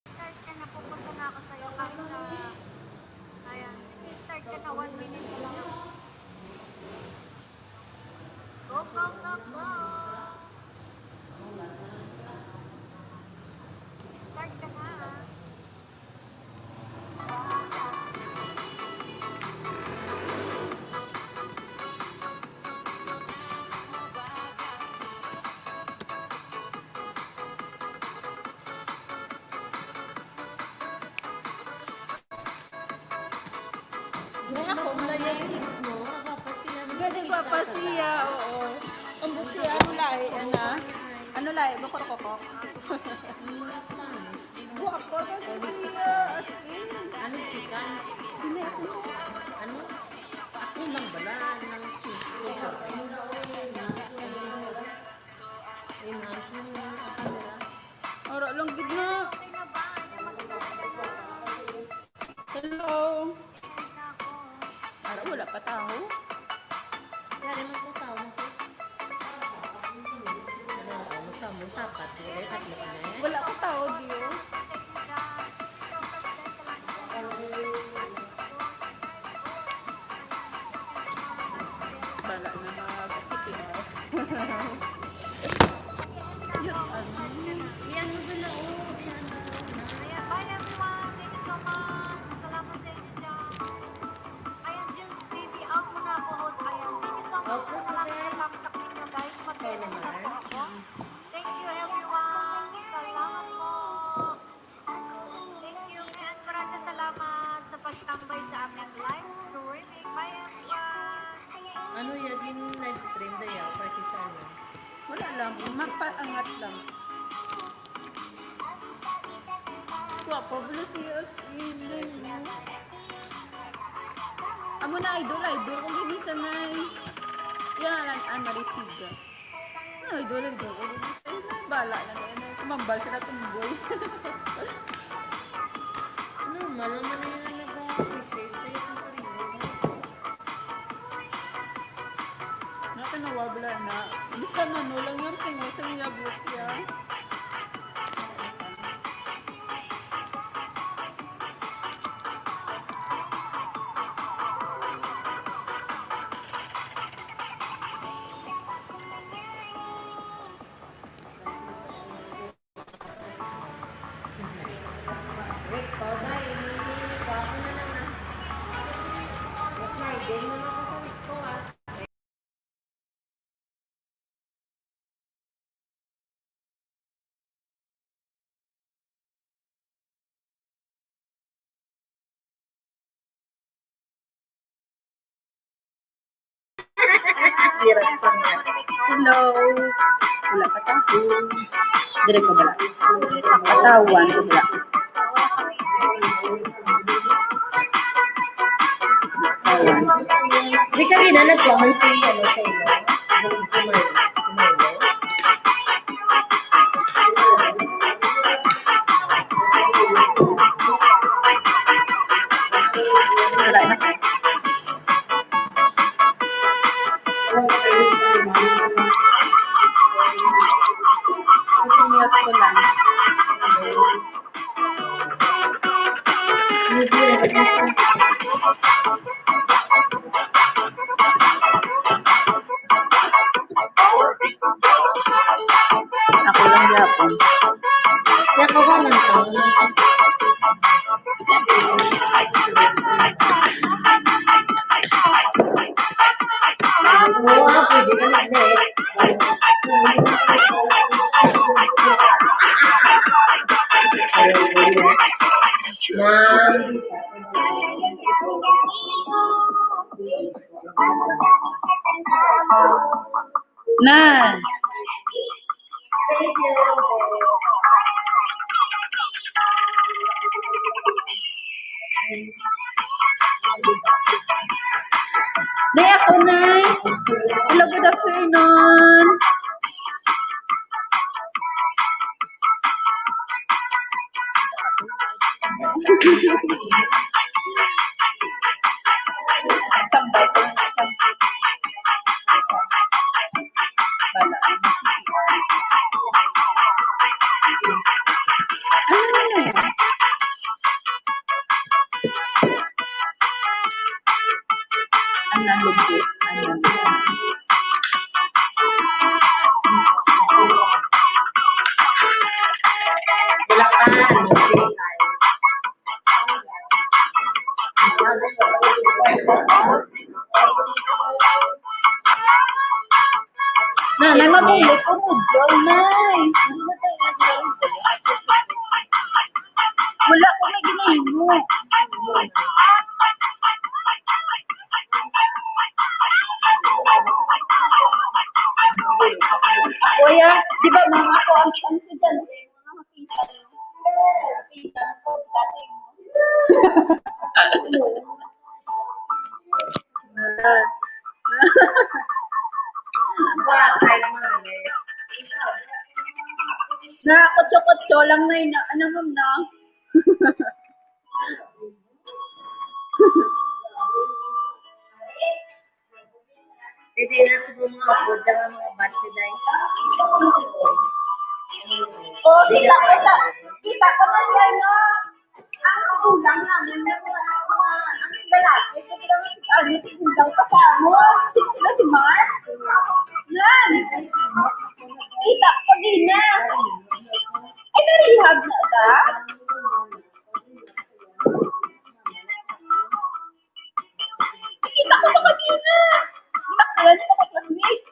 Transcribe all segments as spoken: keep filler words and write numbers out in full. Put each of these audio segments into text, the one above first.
Start ka na, pupunta na ako sa'yo, Kanda. Ayan, sige, start ka na. One minute na lang. Go, go, go, go. Start ka na, ah. Gani, gwapa siya, oo. Ambot siya, ano lahi, ana? Ano lahi? Bukor ko po. Gwapa kasi siya, as in. Ano si Kan? Hindi ako. Ano? Ako lang bala, nang si Ora lang gid na. Hello. Ara, wala pa tao. Yari, mas may tao na to. Ano, ano, sa mo, sapat, wala yung tatlo ka na yan. Wala pa tao, Dio. Bala na mag-, sige. Yun, ano. Yan mo doon na, oh. Yan mo doon na. Ayan, bye everyone. Thank you so much. Salamat sa inyo dyan. Ayan, Jill T V, out mo na ako, host. Ayan, thank you so much. Salamat sa pamasak ninyo, guys. Magkailan na po ako. Thank you, everyone. Salamat po. Thank you, and maraming salamat sa pagtambay sa aming live streaming. Bye, everyone. Ano yan, yung live stream na yan? Pati sa ano? Wala lang, magpaangat lang. Wa pa, wala siya as in, no? Amo na, idol, idol. Kung hindi sanay. Yan nga lang, ah, narisiga. Ano, idol, idol. Kung hindi sanay, bala na, na, na. Kumambal sila, tumboy. Normal naman na yun, nag-appreciate. Kaya kung pareho. Nakanawa, bala na. Basta na, no, lang yan, kung sa niya, buot yan. Hirap sa mga. Hello. Wala pa ta. Dire ko bala. Katawan ko bala. Katawan. Di ka ginanap ko, man si, ano, sa inyo. Kumain. Kumain. Wala na. Mute ko lang. Ako lang gyapon. Kaya ko ba lang to? Oo, ah, pwede ka na, eh. Ma'am. Na. Nay, ako na. Hello, good afternoon. Nanay, mabulit ko mo, Joy, Nay. Wala ko na ginahimo. Kuya, di ba, mama ko ang, ang sa dyan, eh, mga makita. Makita ko, dati. Na, kutso-kutso lang na yun. Ano, ma'am, no? Pwede na siguro mga food sa mga batch, day. Oh, kita ko sa, kita ko na si ano, ang magulang namin, yung mga, mga, ang lalaki, kasi daw, ano, si Gundang pa sa amo. Sino sila, si Mark? Yan. Kita ko din niya. Ay, na-rehab na ka? Kita ko sa kanina. Kita ko yan, yung mga classmate.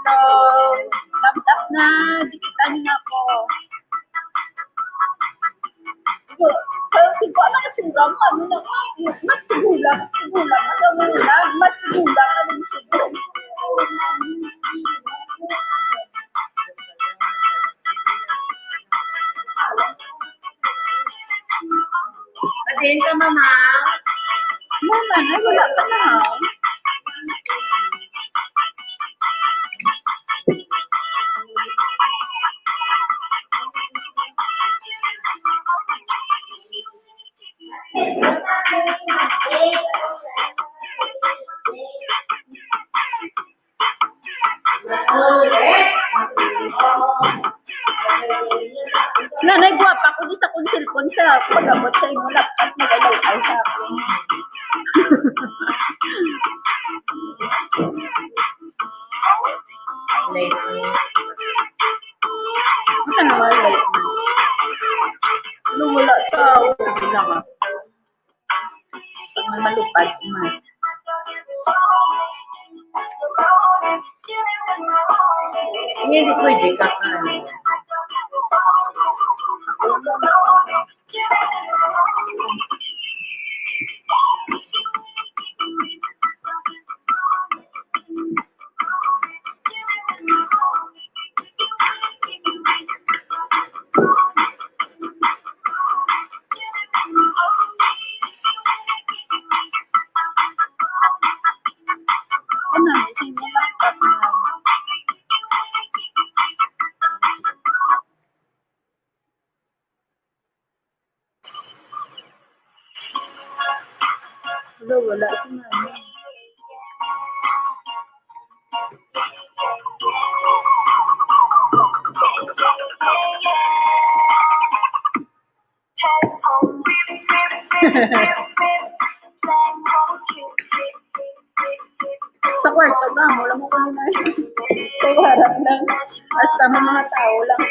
Hello. Thumbs up na. Dikitan niyo na ako. So, so, siguro na kasi drama, ano na, mas sigula, sigula, mas sigula, mas sigula, mas sigula. Padiin ka, mama. Mama, ay, wala pa na. Nanay, gwapa ko di sa kong cellphone sa pag-abot sa imo laptop, nag-alaw-ay sa akon. Late. Ano na nga, late? Ano, wala sa ako. Hindi na nga. Pag may malupad, man. Hindi, hindi pwede ka, ano. Hello, wala si Mama. Sa kwarto ka, wala mo kanina. Sa harap lang. Basta may mga tao lang.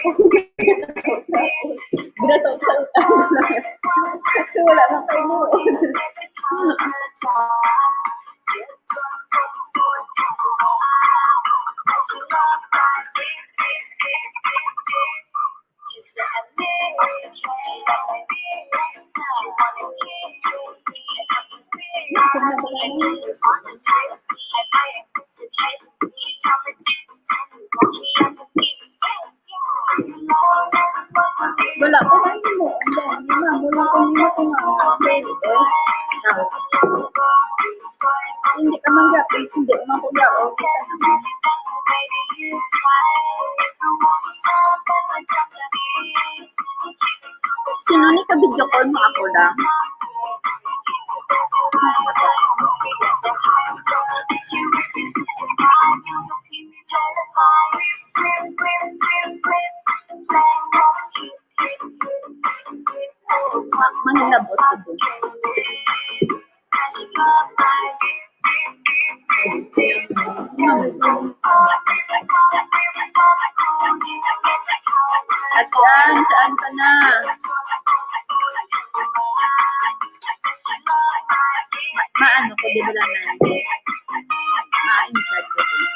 Binato sa utang lang. Kasi wala nang kayo. Wala ko na mo. Ang dami na. Wala ko na mo. Ang dami, eh. Hindi ka man gapin. Hindi ka man ko gapin. Sino ni ka video call mo ako lang? Manilabot ko dun. At yan, saan ka na? Ma-, maano ko, di ba lang na? Ma-insert ko din.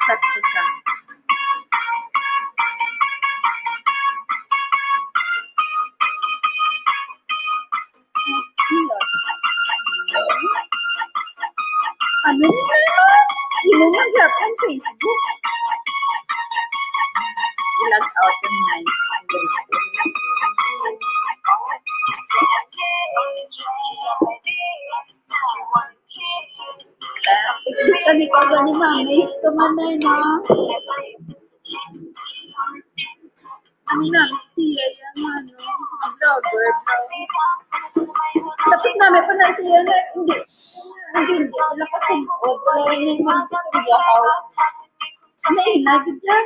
Chat ko siya. Ano yun? Imo man gyapon Facebook. I-log out yung night. Kani ka gani, mami? Kamanay na. Ano na? Siya yung ano, vlogger, vlogger. Tapos namin pa na siya na, hindi, hindi, hindi, wala ka singkod, wala na yung magtutuyaw. Ano eh, nagid yan?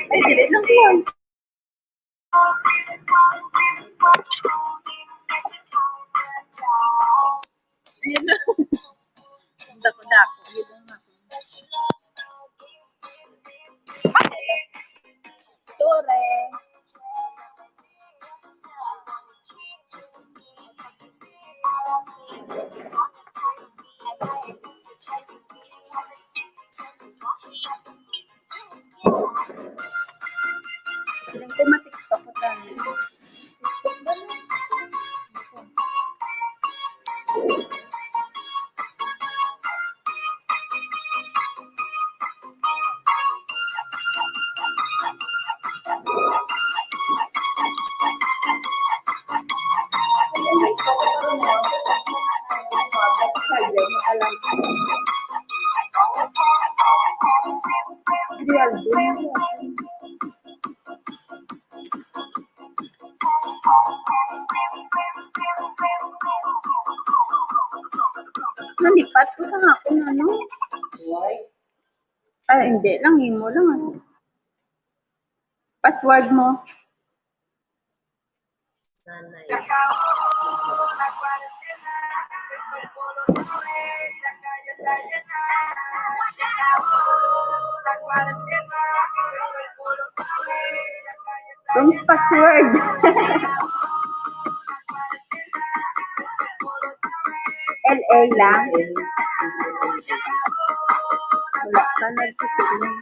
Ay, dili lang ko. Ayun na. Ang dako-dako. Ayun na. Sorry. Feeling ko ma-TikTok ko tayo. Nalipat ko sa akong ano. Ay, hindi lang, imo lang, ah. Password mo. Nanay. Wrong password. L A lang. Wala ka nagsisigil.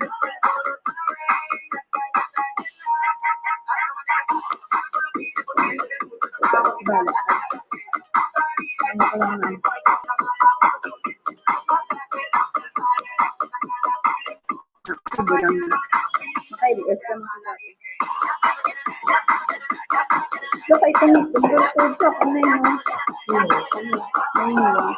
Bala. Ano ko lang na. Sige lang. Maka-L S lang ako dati. Baka ito na ito. Baka ito na ito. Ano yun? Ano yun?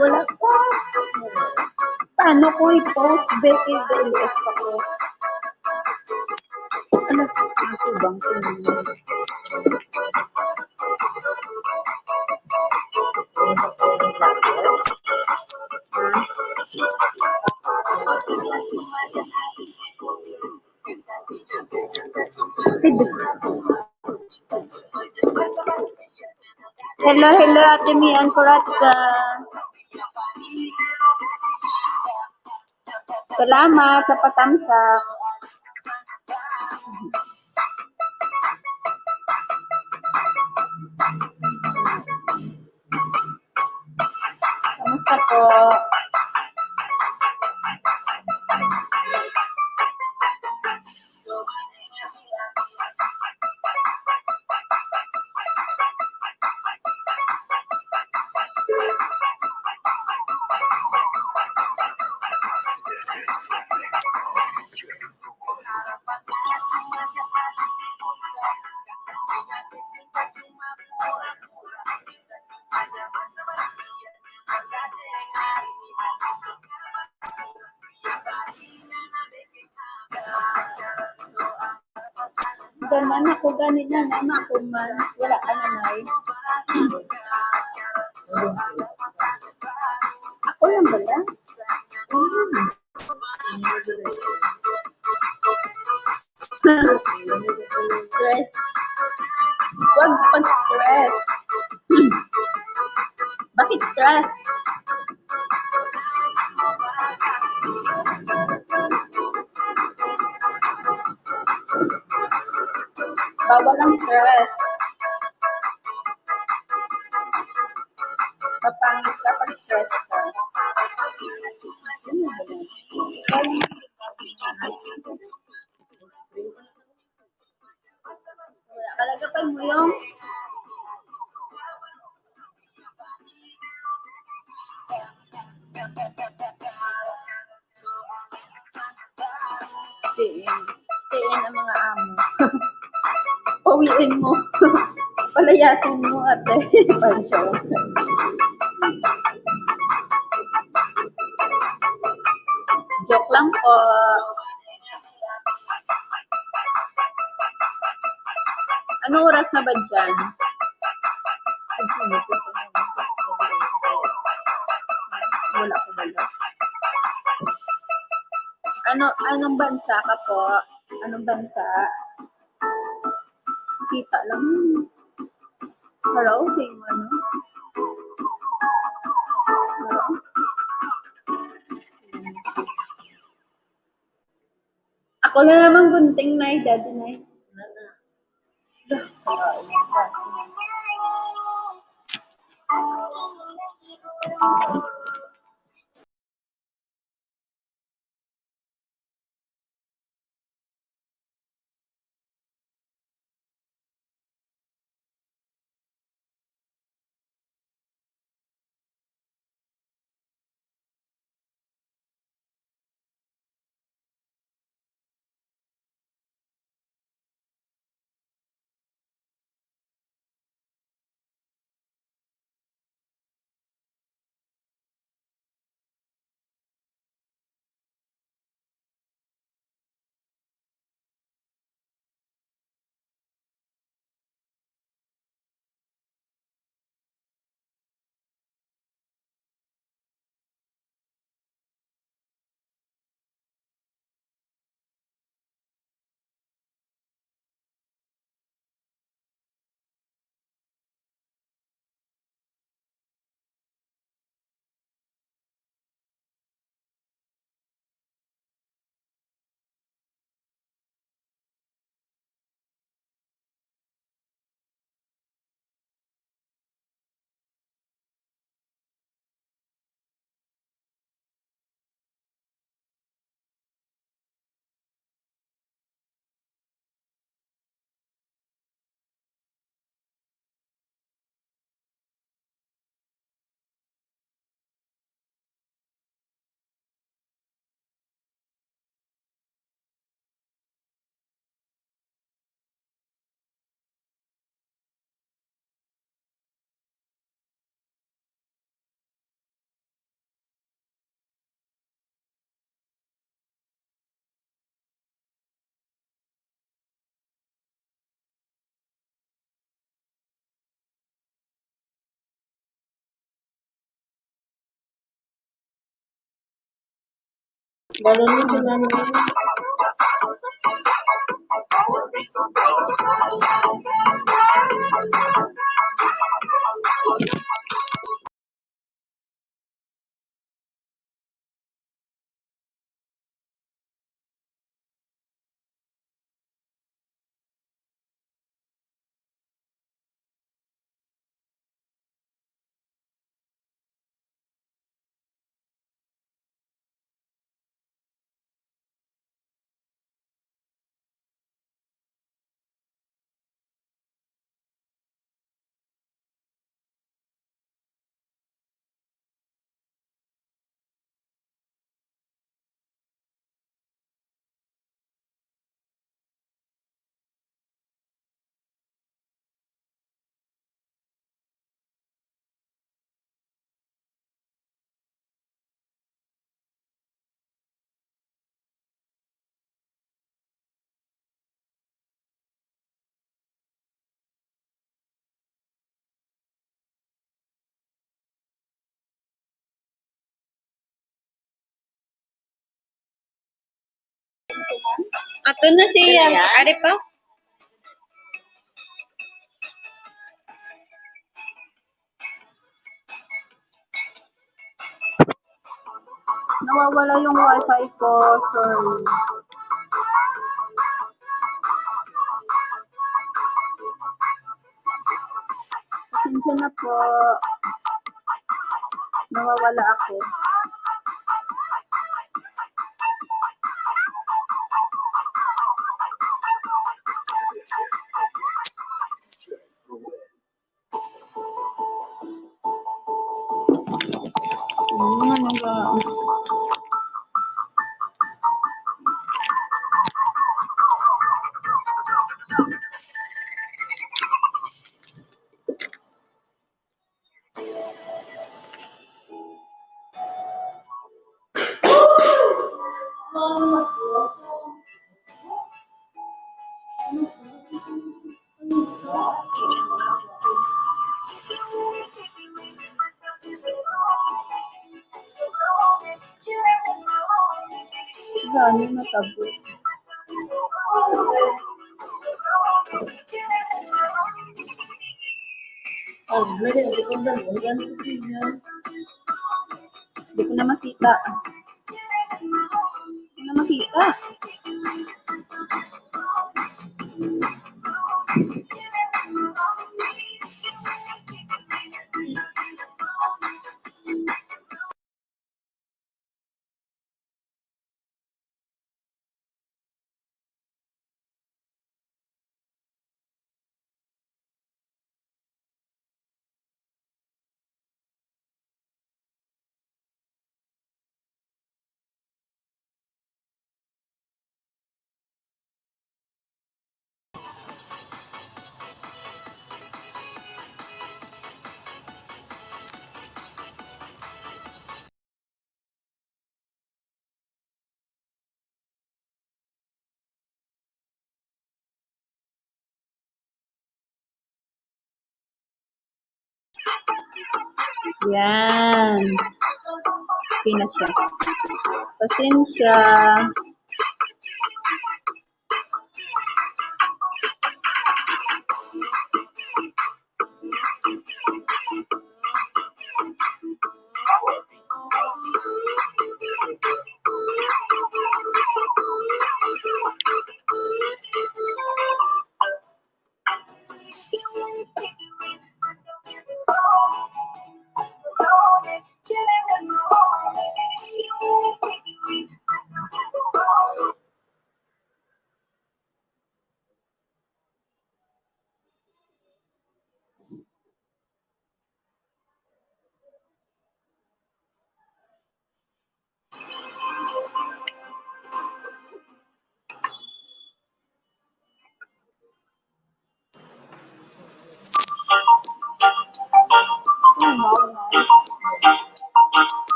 Wala pa. Paano ko i-post, Becky? Dali, ako. Ano? Ako bang tingnan? Hello, hello, Ate Mian Corazon. Salamat sa patamsak. Kamusta po? Ganana ko gani na, nana ko man. Wala ka na, Nay. Ako lang bala? Mm. Stress. Huwag pag-stress. Bakit stress? Bawal ang stress. Papangit ka pag stress ka. Wala ka lagi pag muyong. Tiin. Tiin ang mga amo. Pawiin mo. Palayasin mo, ate. Pancho. Joke lang po. Ano oras na ba dyan? Wala ko wala. Ano, anong bansa ka po? Anong bansa? Kita lang. Hello, same ano? Hello? Ako na naman gunting, Nay, Daddy, Nay. Balon mo sila. Ato na siya. Ari pa? Nawawala yung wifi ko. Sorry. Pasensya na po. Nawawala ako. Hmm, ano ba? Gani, matabot. Oh, hindi ko na makita. Hindi ko na makita. Yan. Okay na siya. Pasensya.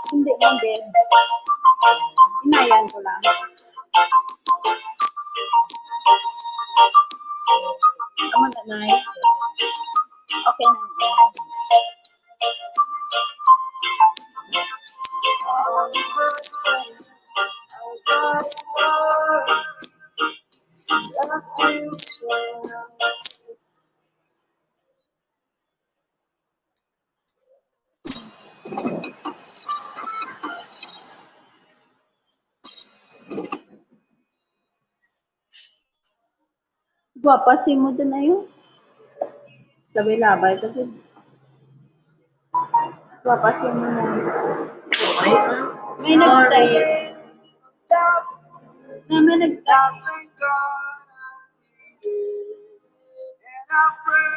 Hindi man din. Inayan ko lang. Tama na, Nay. Okay na. Gwapa si mo din ayo. Labay-labay ka gid. Gwapa si mo na. May nag-text. Na may nag-text. And I pray,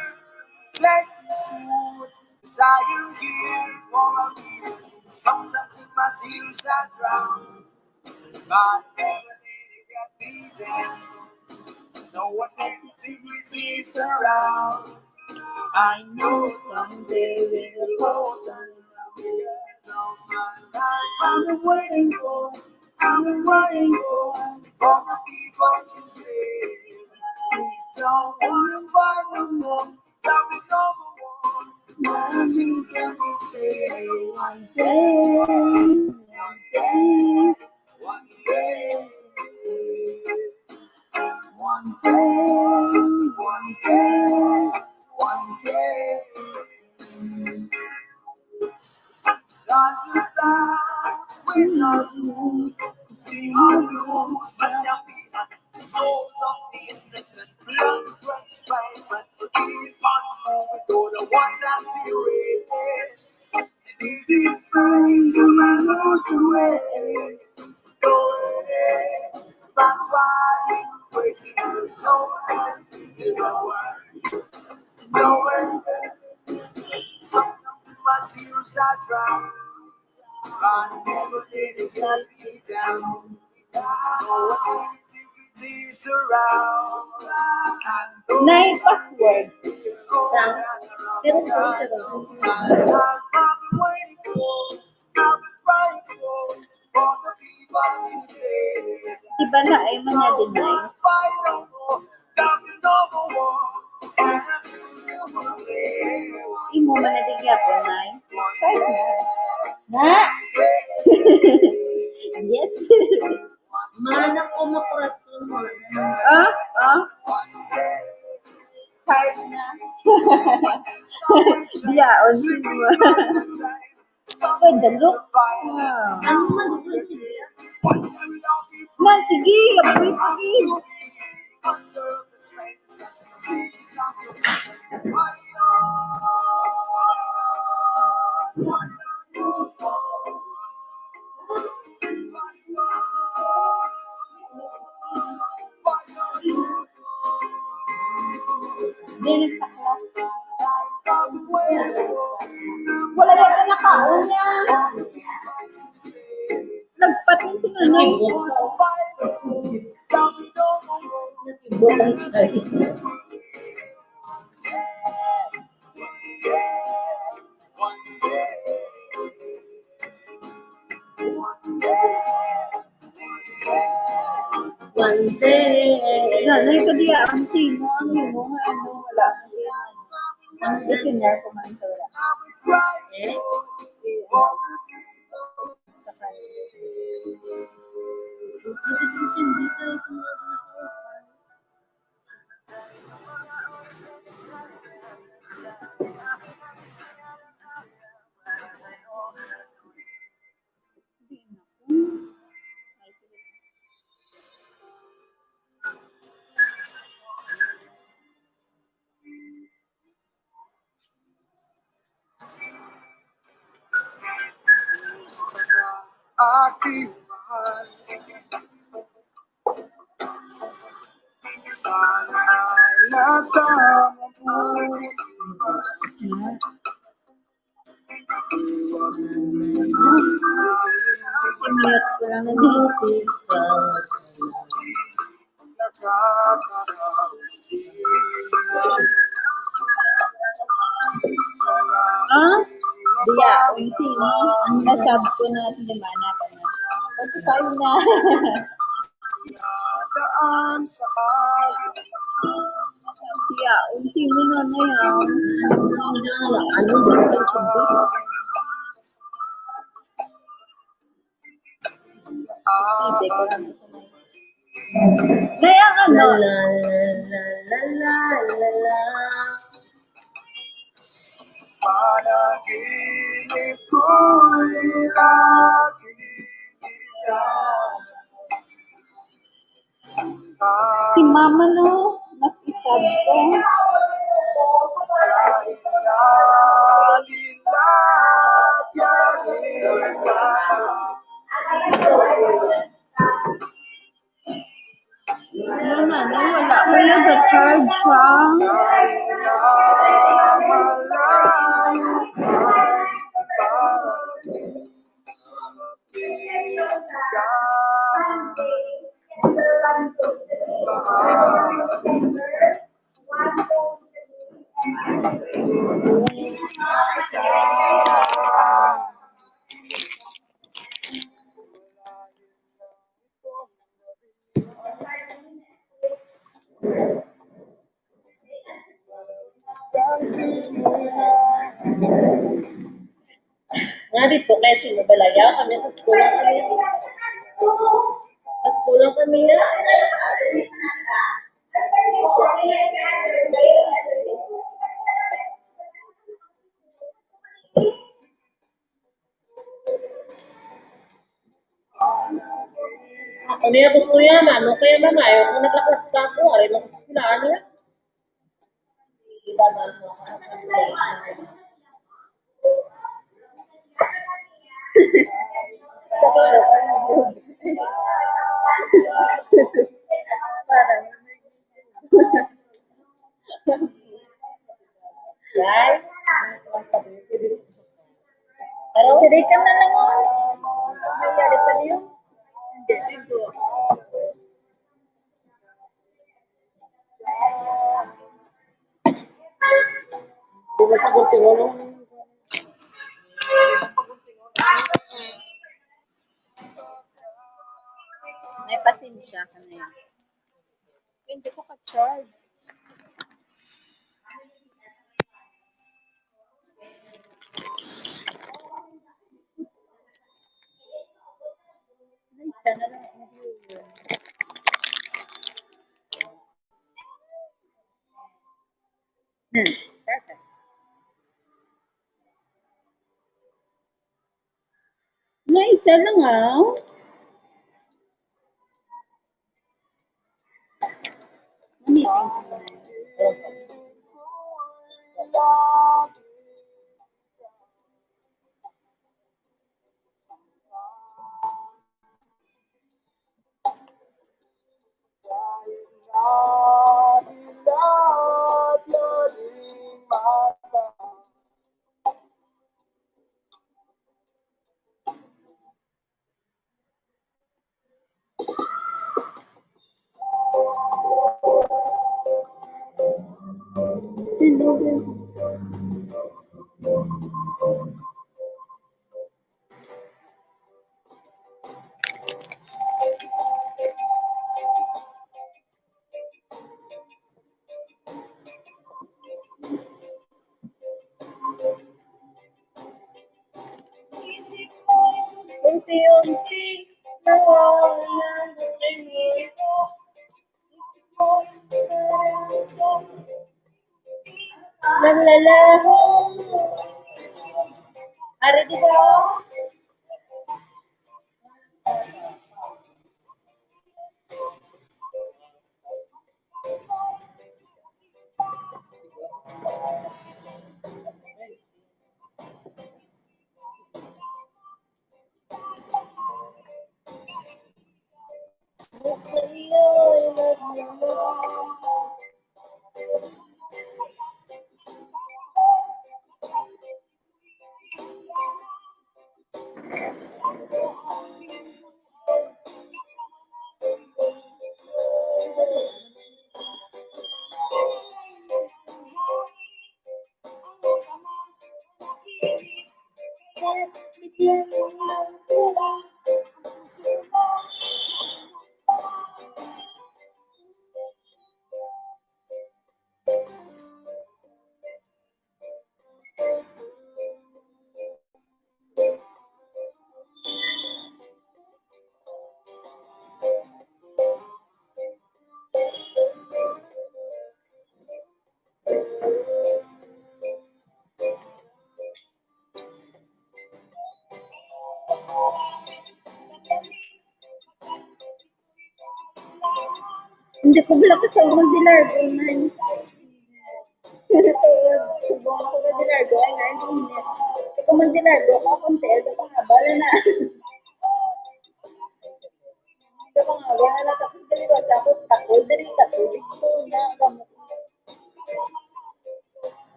take me soon, desire here for me. Sometimes in my tears I drown, but never let it get me down. So when negativity surround, I know someday we will go down. Because of my life, I've been waiting for, I've been waiting for, for the people to say, we don't wanna fight no more. That we don't want. Now you can say one day, one day, one day, one day, one day, one day. Start to fly. Nay, password. Pero sorry, sorry. Diba na ay man na din, Nay? Imo man na din gyapon, Nay. Five na. Na? Yes. Mana ko makurason mo. Ah, ah. Five na. Diya, o, sige mo. Pwede, look. Ah. Ano man, di ko siya. Na, sige, laboy, sige. Di nagtaklas. Wala yata nakaon niya. Nagpating si nanay. One day. Nanay ko diya, ang sino, ang imo nga ano, wala akong imo. Ang itingar ko man sa wala. Eh? Sa kanya. Siniyot ko lang ang dito. Ah? Diya, unti mo. Ang nasab ko na, lima na ka na. Forty-five na. Diya, unti mo na na yan. Ano ba? Hindi ko lang. Kaya ano? La, la, la, la, la, la, la. Si mama, no, mas isab ko. Ano na, no? Wala ko na sa charge, ha? Nga dito, kaya sinubalayaw kami sa school lang kami. Sa school lang kami nga. Ano yung gusto niya, mano? Kaya mamayo kung naglakas ka ako, aray mo sa eskwelahan niya. Di ba, mano? Para. Yan. Pero, pwede ka na lang, oh. Nangyari pa din. Hindi, sigo. Hindi na pag-unti-unti. May pasensya ka na yun. Hindi ko ka-charge. Ay, sana lang ang viewer. Hmm, perfect. Nga isa lang, ah. Ano yung Unti-unti nawawala ang imo. Naglalaho. Ari, di ba? Hindi ko wala ko sa unang dilargo, man. Subong ako nga dilargo, ay nga, ang init. Ito man dilargo, kakunti, ito pa nga, bala na. Ito pa nga, bala na, tapos dali ba, tapos takol, dali, takol, dito na, gamot.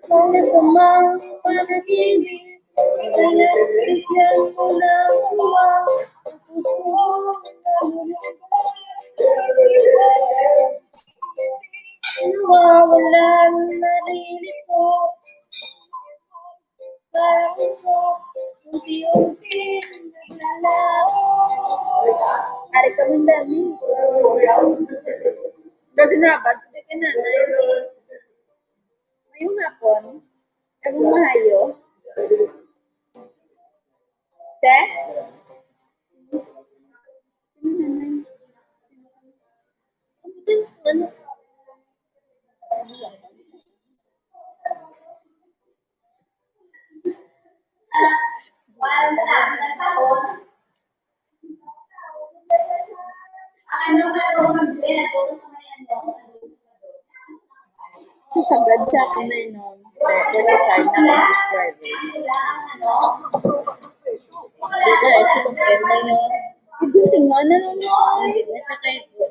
Kung ito mang panaginip, kaya bigyan mo ng uwa. Nawawalan, nalilito. Parang sa unti-unti naglalaho. Ari ka man, dami. Dati na ba? Dati ka, nanay. Ngayong hapon, kag mahayo. Te? Ano? Sagad sa akin na yun. Forty-five na lang subscriber. Di ba, eh, si Kumpirma yun. Igunting nga na nun yun. Hindi na siya kay Gu.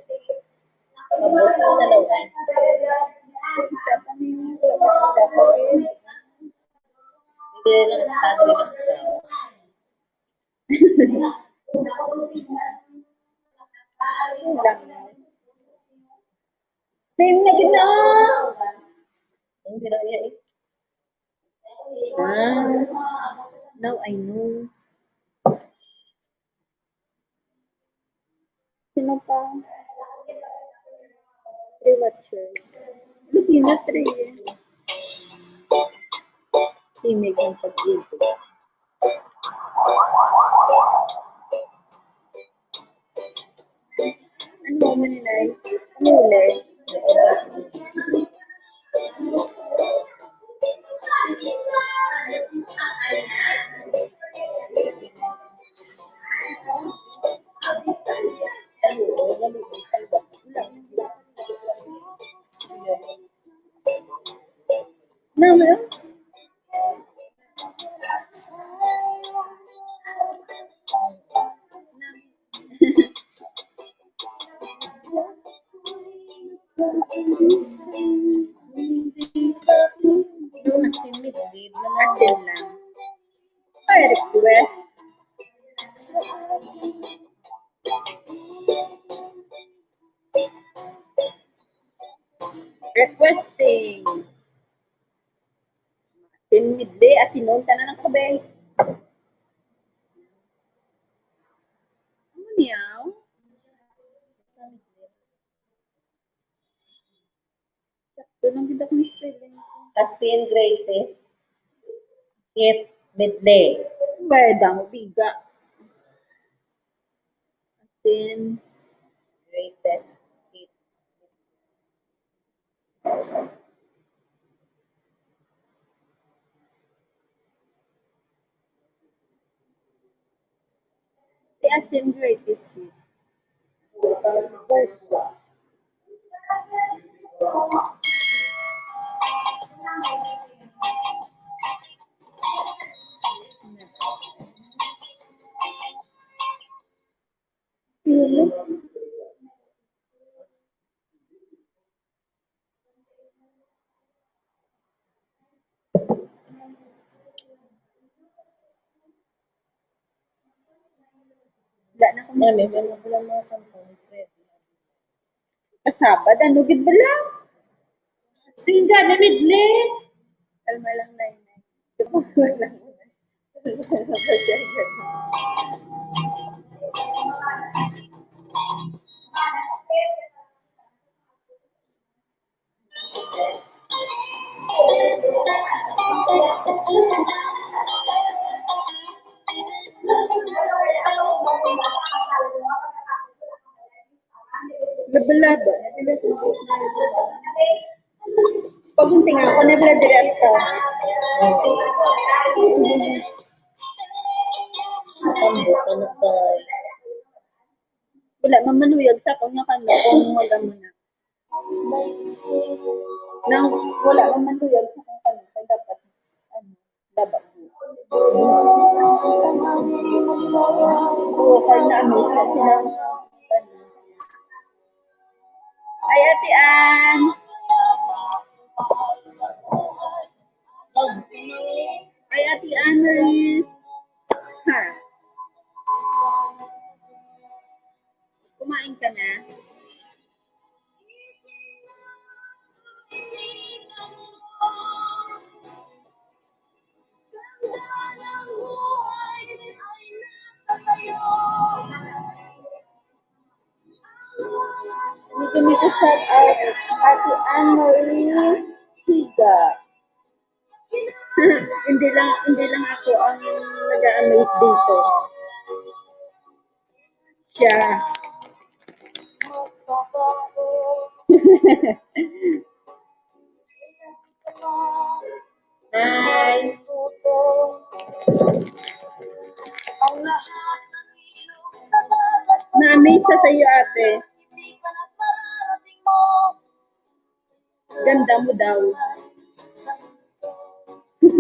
Tapos, ang dalawa. Isa pa na yun. Isa pa na yun. Hindi, relax ka, relax ka. Same na gid na. Ang hiraya eh. Ah, now I know. Sino pa? Three watchers. Hindi na three. Timig ng pag-ibig. Ano mo, Maninay? Muli. Mama? Asin lang. Ay, request. Requesting. Asin, midley, asinon ka na ng kabe. Ano niya? Sakto lang gid akong spelling. Asin, greatest hits, midley. Pwede mo biga. Asin, greatest hits. Ti asin greatest hits. Version. Wala na akong Nami, wala, wala mga kanta ni Fred. Kasabad, ano gid bala? Sinda na midley. Kalma lang, Nay, Nay. Wala. Labalaba. Pagunting ako, nabla direto. Tambok, ano pa? Wala, mamaluyag sa akong nga kano kung mag-amo na. Nang wala man man tuyag sa kung kano, kay dapat, ano, dapat. Oo, kay na-amaze na sila. Ay, Ate Ann. Ay, Ate Ann Marie. Ha? Kumain ka na? Dito, dito, shout out Ate Anne Marie Siga. Hindi lang, hindi lang ako ang nag-a-amaze dito. Siya. Hi. Na-amaze sa iyo, ate. Ganda mo daw. Hi.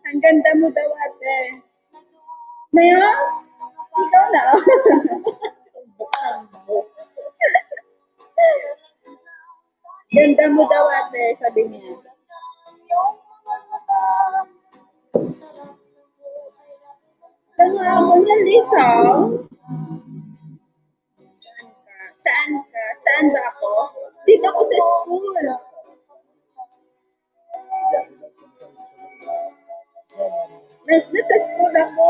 Ang ganda mo daw, ate. Ngayon, ikaw na. Ganda mo daw, ate, sabi niya. Kaya ako nalikaw. Saan ka? Saan ka? Saan ba ako? Dito ako sa school. Nas-, nasa school ako.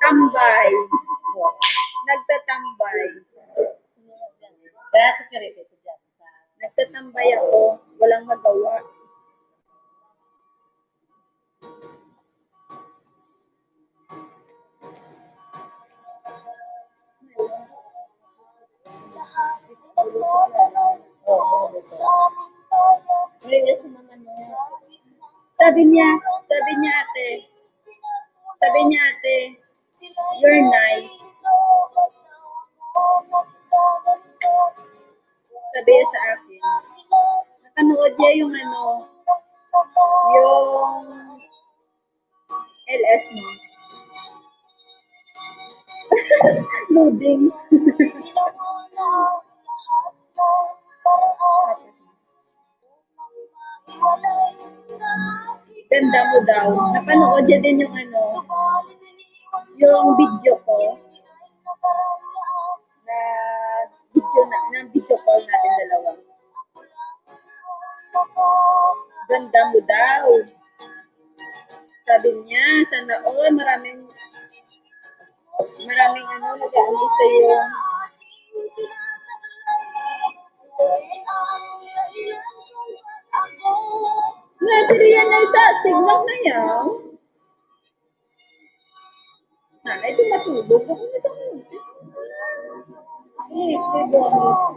Tambay. Nagtatambay. Nagtatambay ako. Walang magawa. Sabi niya, sabi niya, ate, sabi niya, ate, "You're nice." Sabi niya sa akin, napanood niya yung ano, yung L S mo. Loading. Ganda mo daw. Napanood niya din yung ano, yung video ko. Na video na, na video call natin dalawa. Ganda mo daw. Sabi niya, "Sana all, maraming, maraming ano, nag-aamay sa'yo." Nadiri yan na isa, signal na yan. Nanay, di matulog. Ako na sa, eh, kay Bonnie.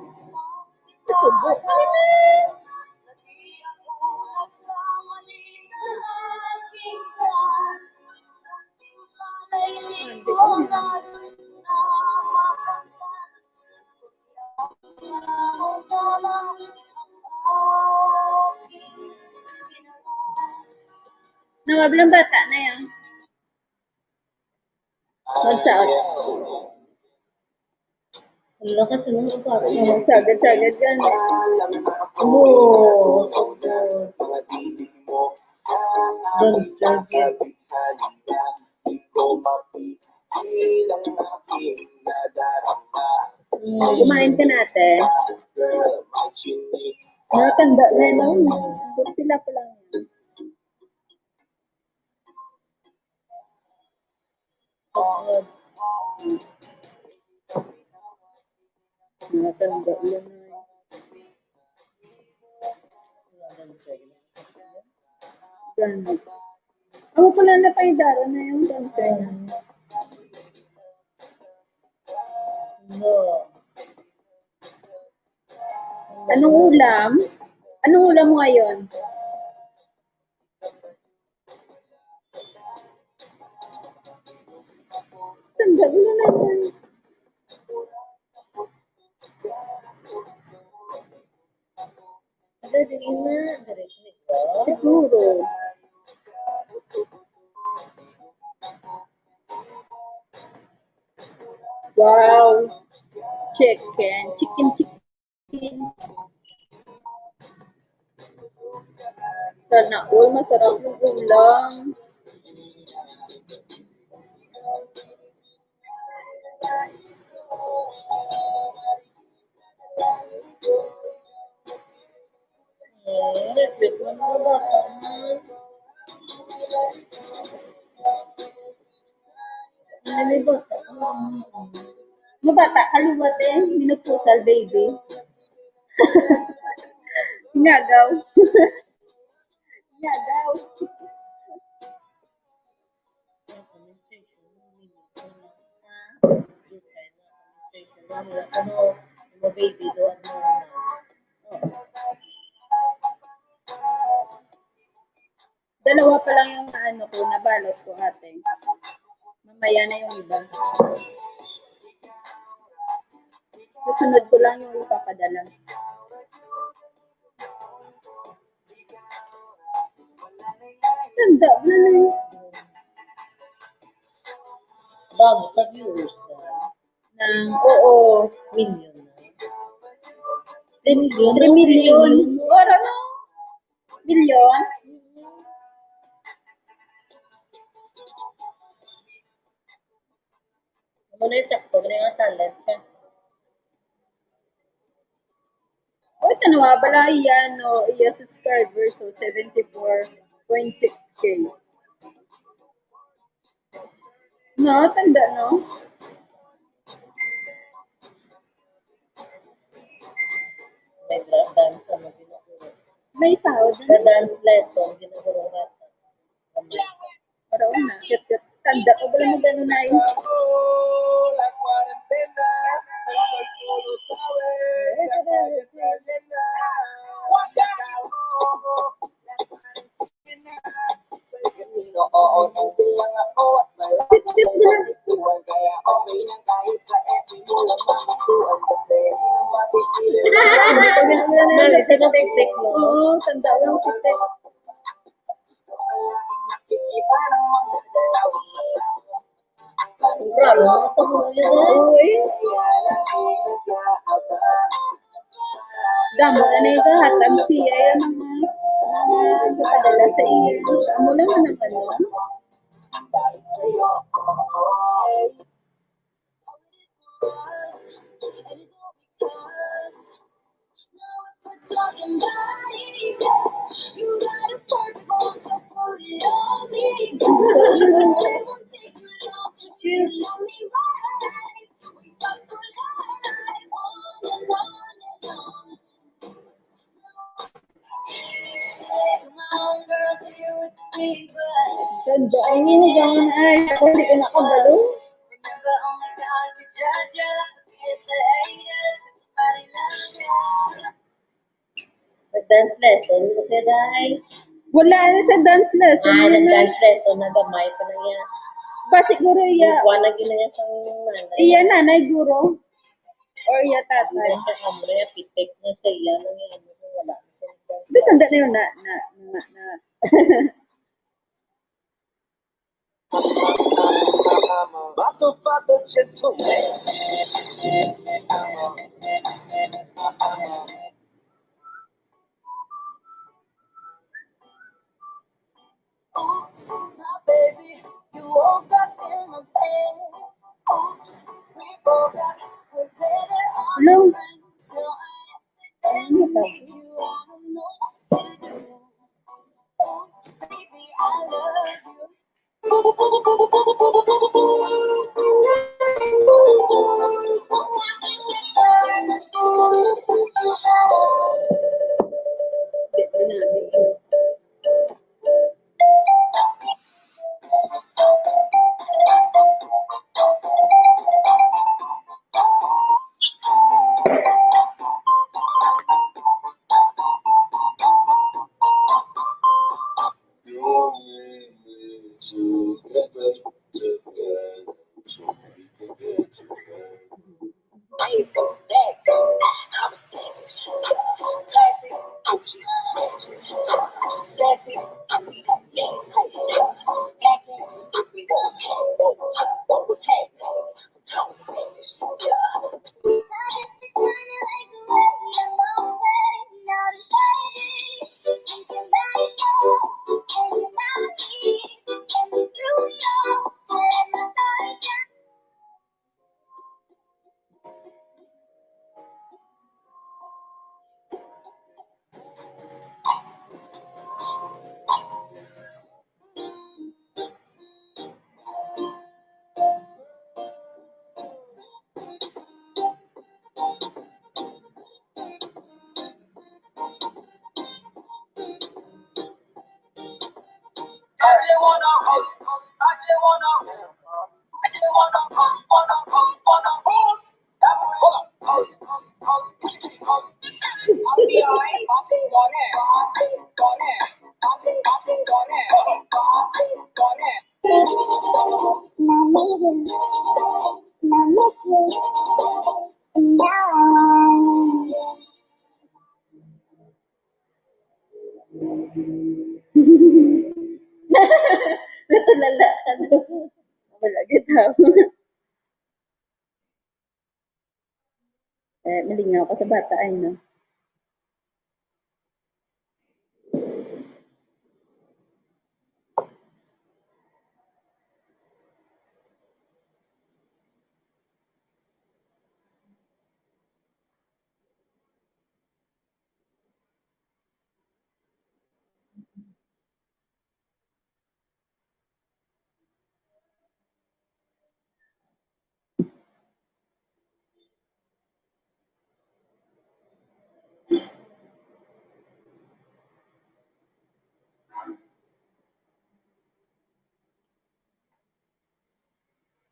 Matulog. Ano na? Hindi ko na. Nawag lang bata na yan. Magsaot. Ang lakas ng utak. Sagad-sagad yan. Oo. Don't sagad. Mm. Kumain ka na, ate. Nakatanda na, no? Pila pa lang yan. Nakatanda yan. Gani. Ako pala na pa yung daro na yung dancer. No. Anong ulam? Anong ulam mo ngayon? Tanda ko na naman. Ada din na, diretso nito. Siguro. Wow. Chicken. Chicken, chicken. Sana all, masarap yung ulam. Ano ba? Mabata ka liwat eh. Minuputal, baby. Inagaw. Inagaw. Dalawa pa lang yung ano ko, nabalot ko, ate. Mamaya na yung iba. Susunod ko lang yung ipapadala. Tanda mo na yun. Dami sa viewers na. Ng, oo. Million na. Three million. Three million. Or ano? Million? Ano na yung sakto? Ano yung talent siya? Uy, tanwa, bala iya, no, iya subscribers, so seventy-four point six K. No, tanda, no? May dance, ano, ginagawa. May sahod na. Sa dance lesson, ginagawa natin. Para una, cute, cute. Tanda ko, wala mo ganun na yun. Cute, cute na. Nandito na tiktik mo. Oo, tanda ko yung tiktik. Grabe, mga pamilya na. Oo, eh. Damo na na ito, hatag siya yung mga, mga nagpadala sa iya. Amo naman ang ano. Ganda. Ay, ganda. Ay, ako, hindi ko nakabalo. Nag-dance lesson mo siya, day? Wala na sa dance lesson. Ah, yun na. Nag-dance lesson na gamay pa na niya. Pa siguro iya. Kuha na gina niya sa nanay. Iya nanay, guro. Or iya tatay. Hindi na siya kamre, pitik na siya, iya na niya, ano, wala na siya nag-dance. Di, tanda na yun na, na, na, na. Hello? Ano to? Tulala ka na. Wala gid, ha? Eh, malingaw ka sa bata, ay, no?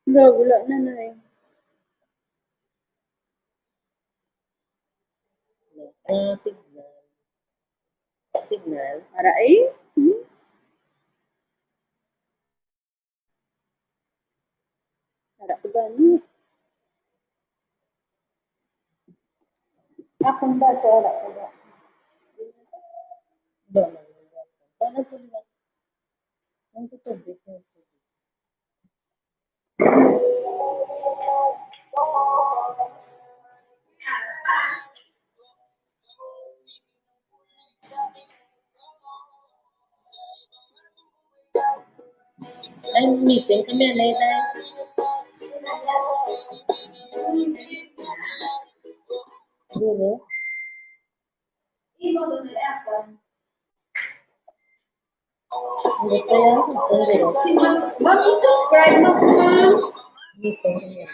Wala, wala na, Nay. Ah, signal. Signal. Para, eh? Hmm? Ara ko gani. Akong baso, ara ko ba? Wala na, wala na. Wala na, wala na. Ang tutubig, ang tutubig. Ay, meeting kami, anay, day. Guro. Gusto yan? Gusto yan? Ma'am, i-subscribe mo po, ma'am. Gusto yan.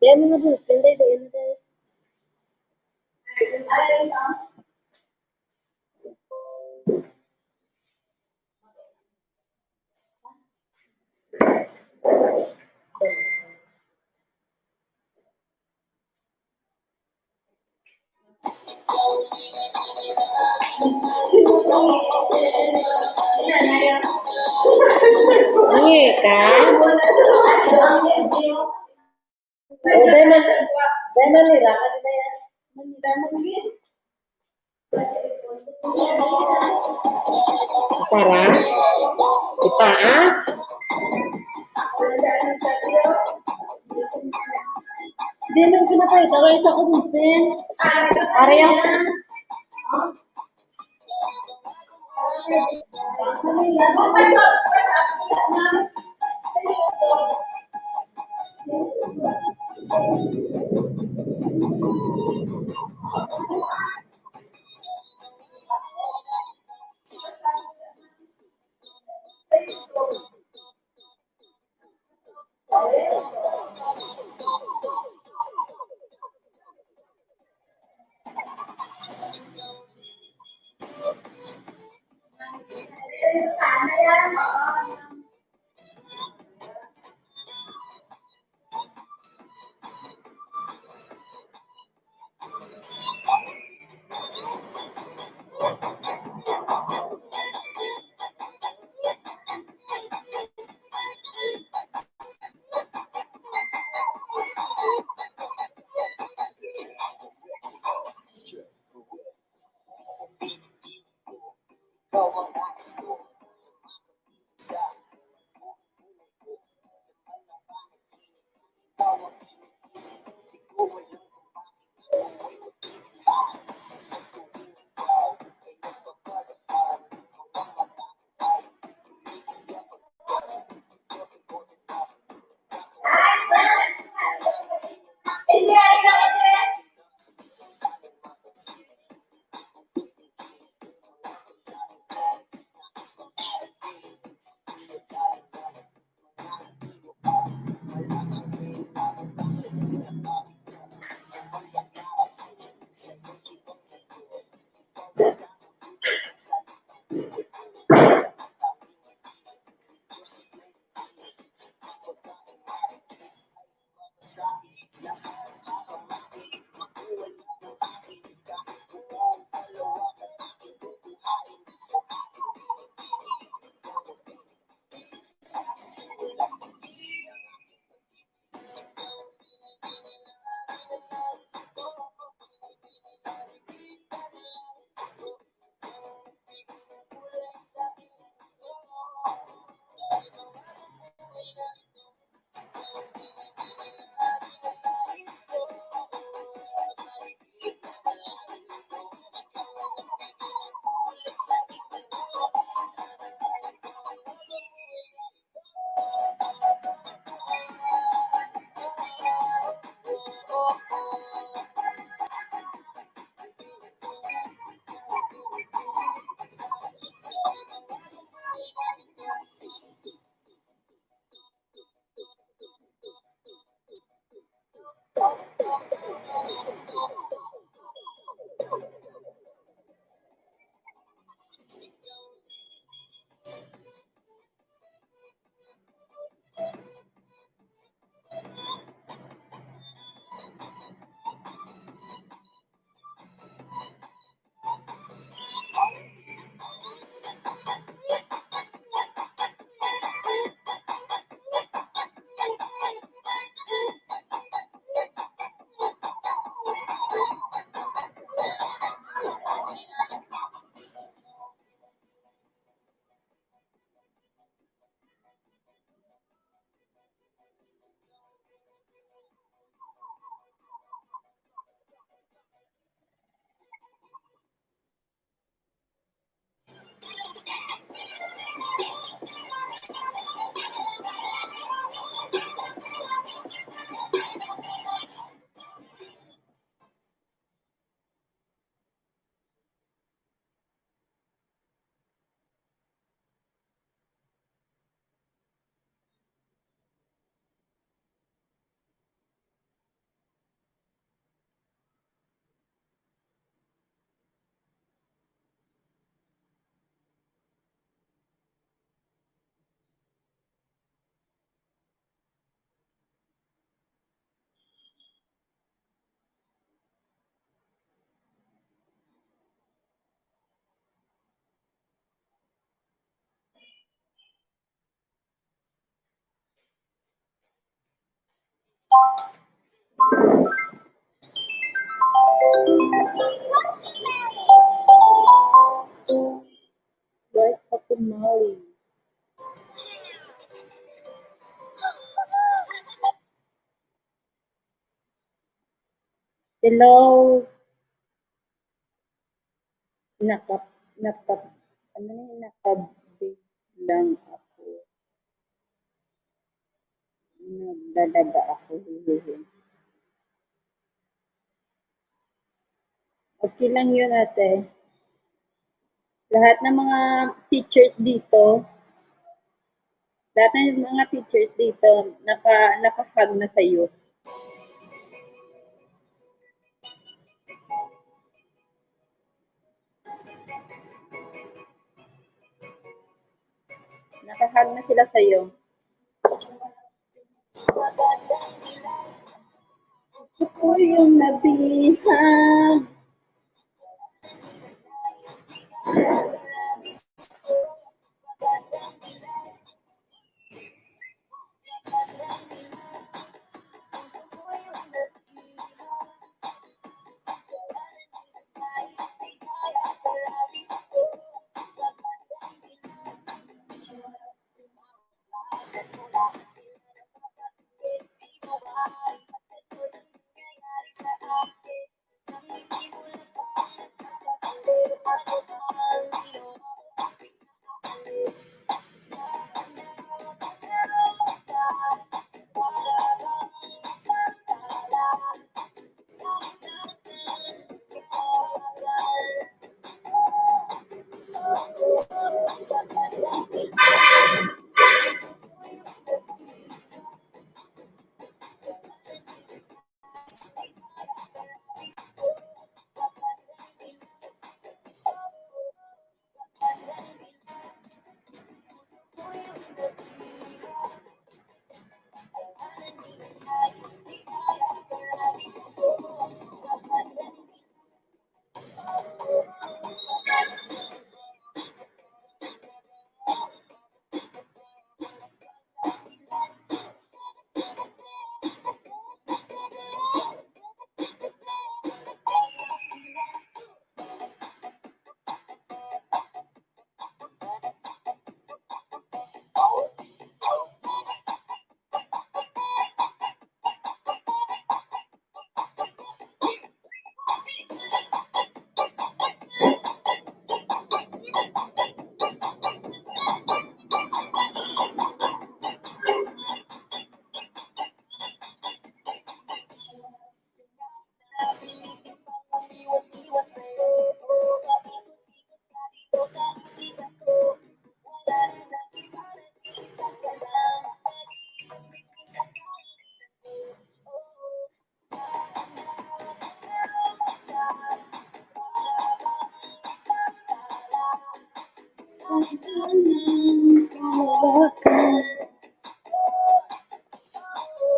Yan, mga bulletin, day, day, ano, day? Ano ka? O, dahil man, dahil man nila, kasi na yan. Manila, manggil. Para? Itaas? Di man siya makita, kaya sa ko din, Sen. Para yan. Hello. Nakap-, nakap-, ano ni? Nakabig lang ako. Nagdadaba ako. Okay lang yun, ate. Lahat ng mga teachers dito, lahat ng mga teachers dito, naka-, naka-hug na sa'yo. Naka-hug na sila sa'yo. Gusto ko yung nabihag.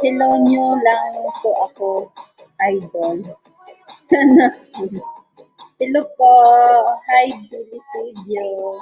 Hello nyo lang po ako, idol. Sana. Hello po. Hi, Billy Video.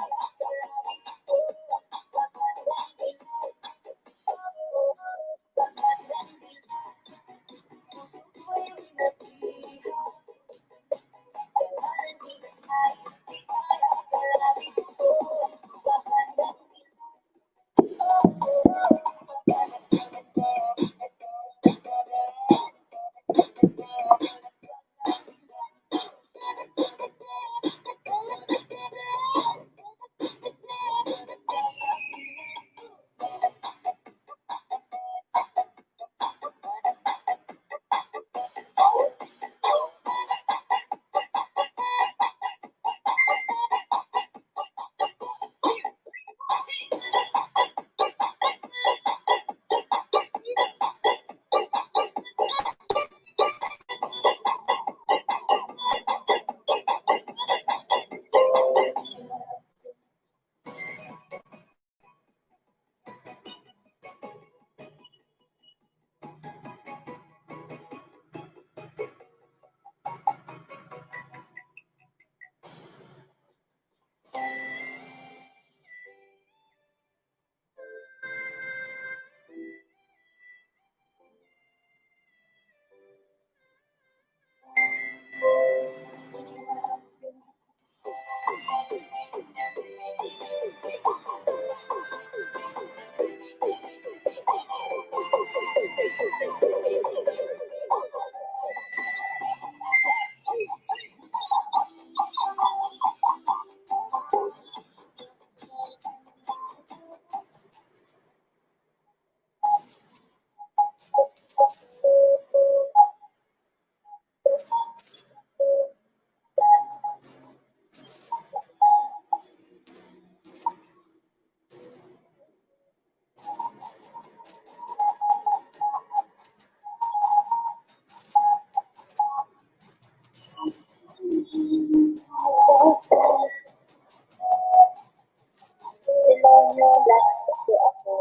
Ang last ko ako,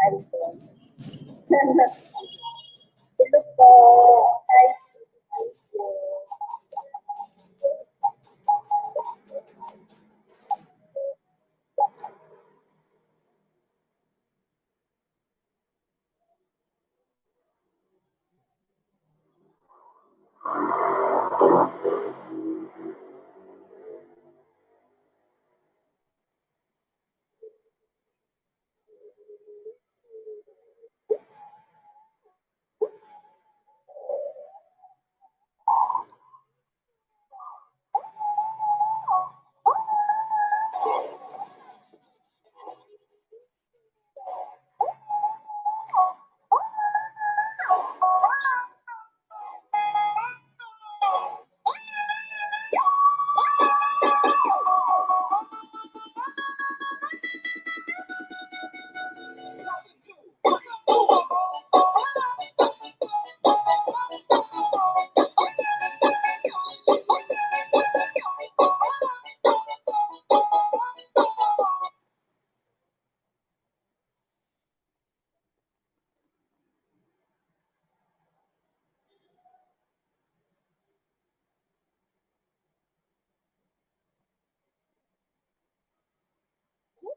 iPhone. Hello po. Hi, hi, hi.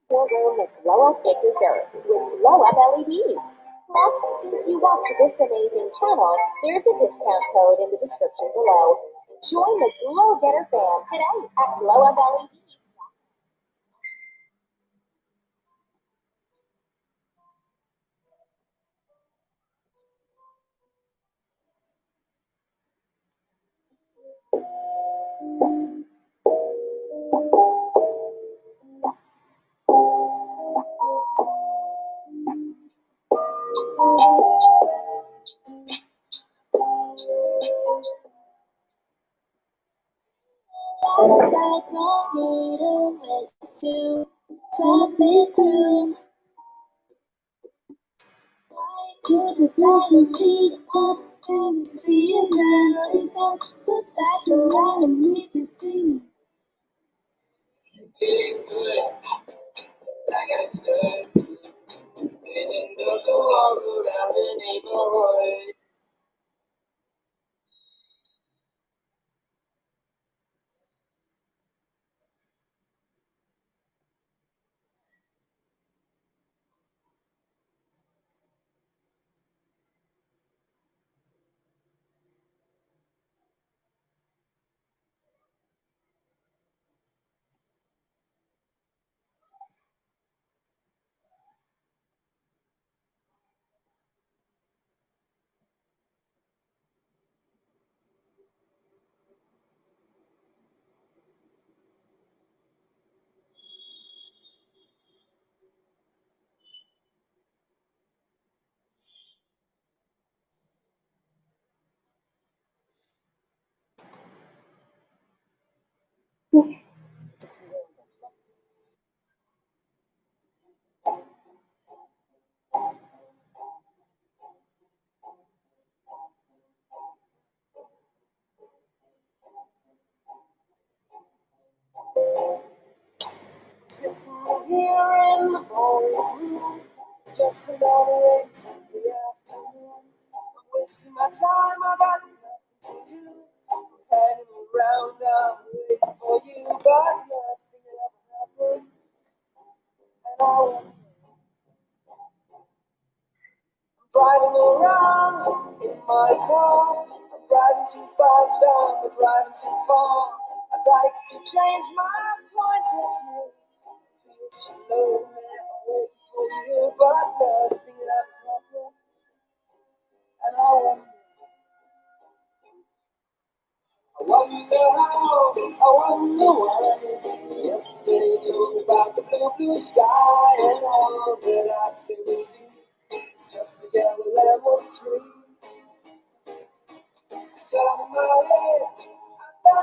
Glow Up Dessert with Glow Up L E Ds. Plus, since you watch this amazing channel, there's a discount code in the description below. Join the Glow Getter fam today at Glow Up L E Ds. Cause I don't need a rest to tough it through. I could decide to keep up and see you now. It comes to that you wanna meet this thing. Sitting here in the boring room, it's just another race in the afternoon. I'm wasting my time, I got nothing to do. I'm hanging around, I'm waiting for you, but nothing ever happens. And I wonder, I'm driving around in my car. I'm driving too fast, I'm driving too far. I'd like to change my point of view. Feel so lonely, I'm waiting for you, but nothing ever happens. And I wonder, I wonder how, I wonder why. Yesterday told me about the blue, blue sky and all that I can see. It's just a yellow lemon tree. Turning my head up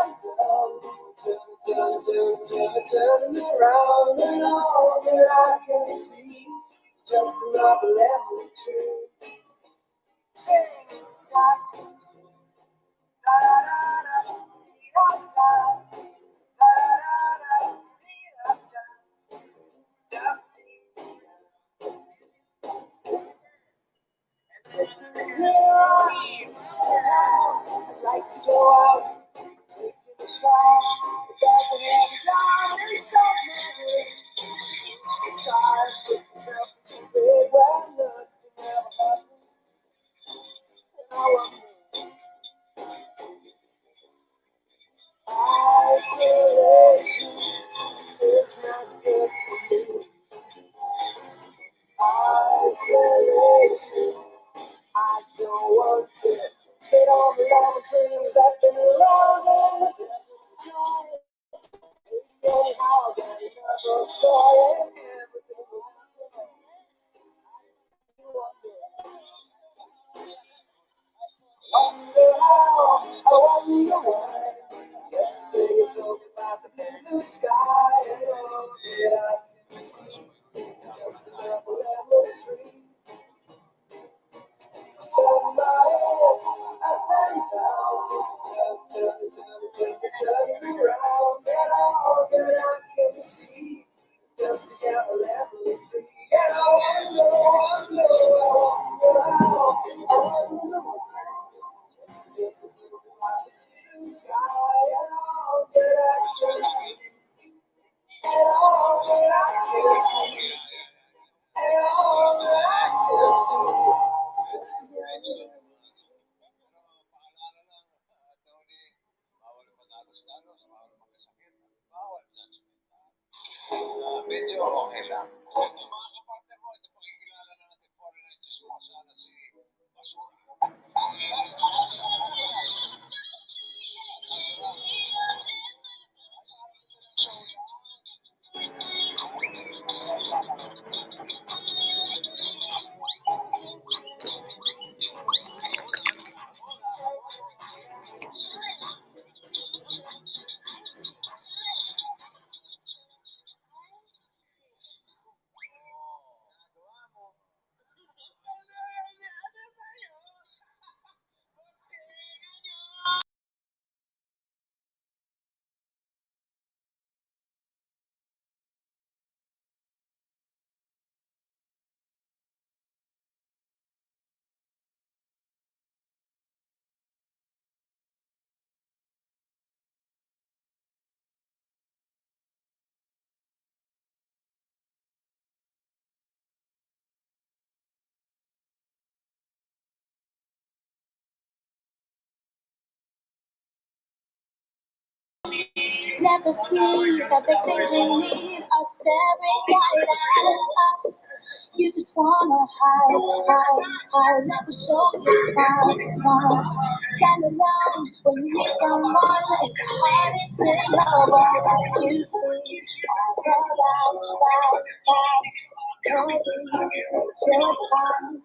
and down, turn, turn, turn, turn, turning around, and all that I can see is just another lemon tree. Sing, da, da, da, da, dee, da, da, da, da, da, da, dee, da, da. Isolation is not good for me. Isolation. I don't want to sit on the lemon tree and step in the road and the devil's joy. Anyhow, I got another toy and everything will happen. Wonder how, I wonder why. Yesterday you told me about the blue sky and all that I can see. It's just another lemon tree. Turn my head upside down. Turn, turn, turn, turn, turn, turn around. And all that I can see is just a yellow lemon tree. And I wonder, wonder, I wonder how, I wonder why. Yesterday you told me about the blue sky and all that I can see. And all that I can see. And all that I can see. Medyo okay lang. Mga kapartner mo, ito, pakikilala na natin, foreigner, chismosa na si Basura. Never see that the things we need are staring right at us. You just wanna hide, hide, hide. Never show your smile, smile. Stand alone when you need someone. It's the hardest thing of all that you see. All the lie, lie, lie. Don't be your time.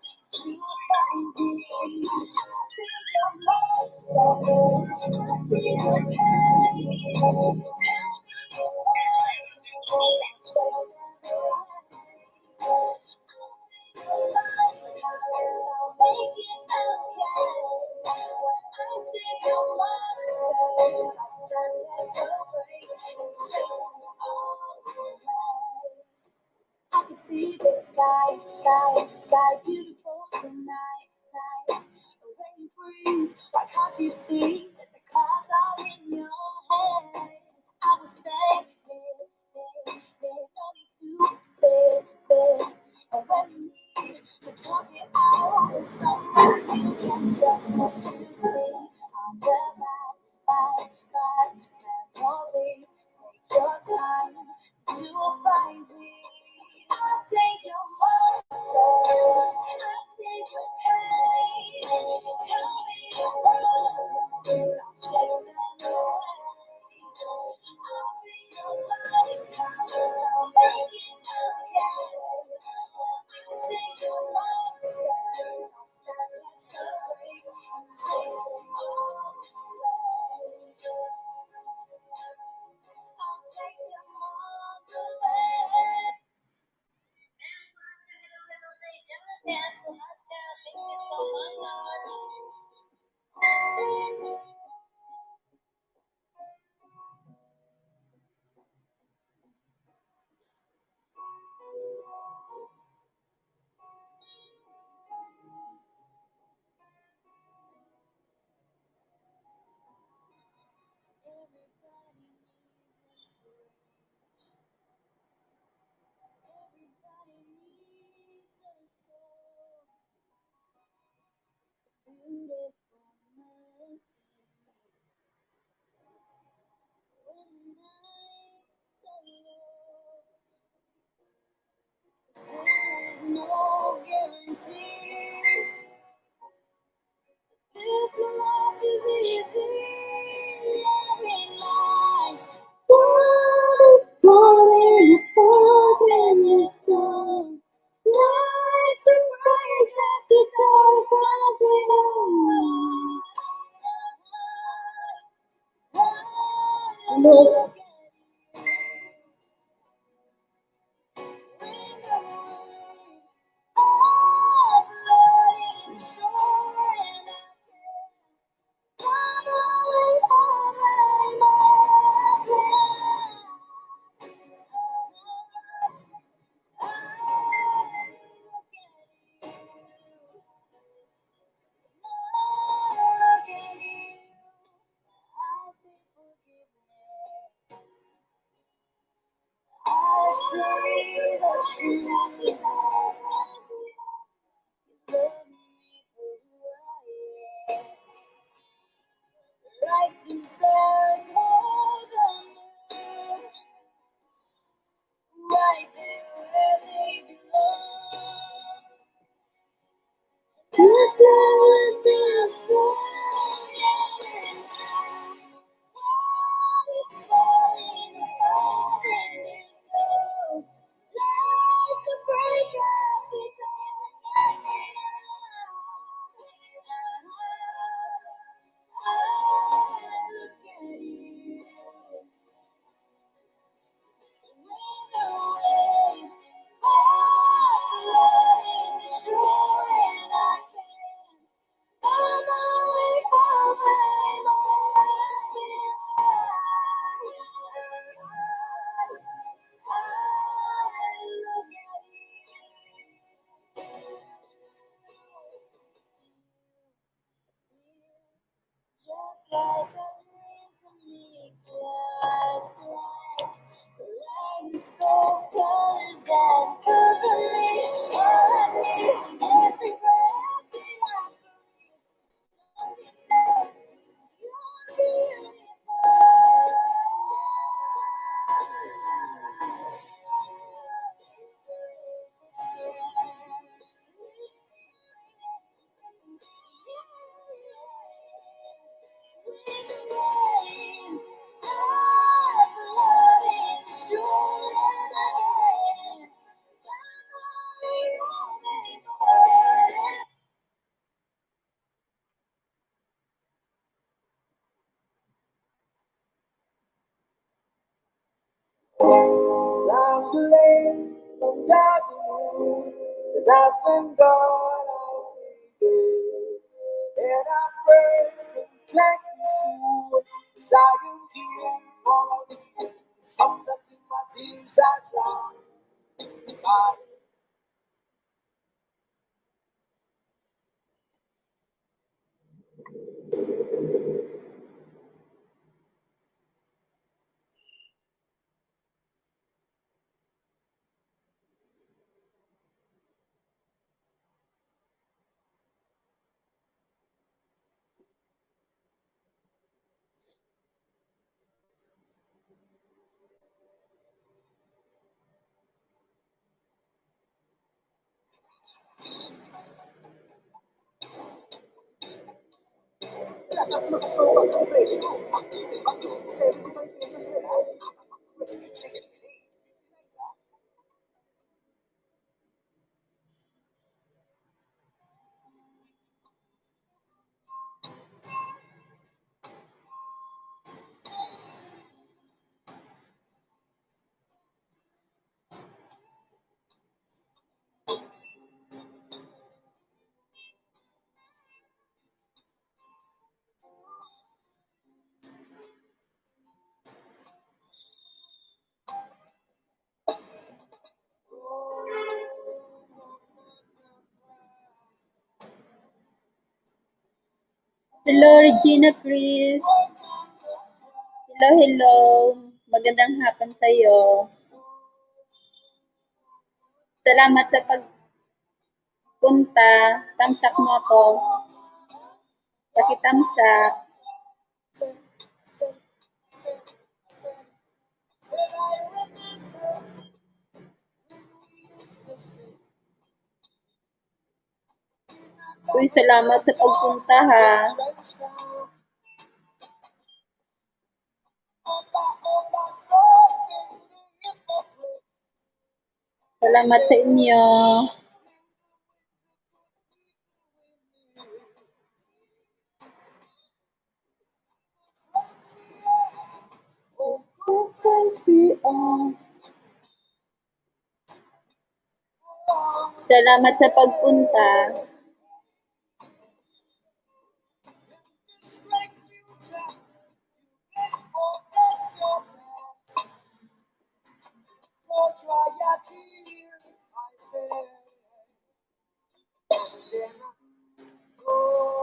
I can see the sky, sky, sky, beautiful tonight, night. The way you breathe, why can't you see that the clouds are in your head? I was there, there, there, there, no need to fear, fear. And when you need to talk it out with someone, you can just what you see. I'm the vibe, vibe, vibe, memories. Take your time, you will find me. I take your monsters, I take your pain. Tell me your problems, I'll chase them away. I'll be your lighthouse, I'll make it okay. I take your monsters, I'll stand as a brave and chase them away. No guarantee. This love is easy, loving mine. What is falling apart in your soul? Like the break of the dark mountain. Look at you. Like the stars hold the moon, right there where they belong. Just like a dream to me, just like the light is gold colors that cover me. All I need, every breath that I breathe, don't you know you're beautiful? Time's late and I can move, but I thank God I'm breathing. And I pray, protect me soon, 'cause I am here for me. Sometimes in my tears I cry. Hello, Regina Chris. Hello, hello. Magandang hapon sa iyo. Salamat sa pagpunta. Thumbs up mo ako. Paki-thumbs up. When I remember when we used to sit Uy, salamat sa pagpunta, ha. Salamat sa inyo. Salamat sa pagpunta.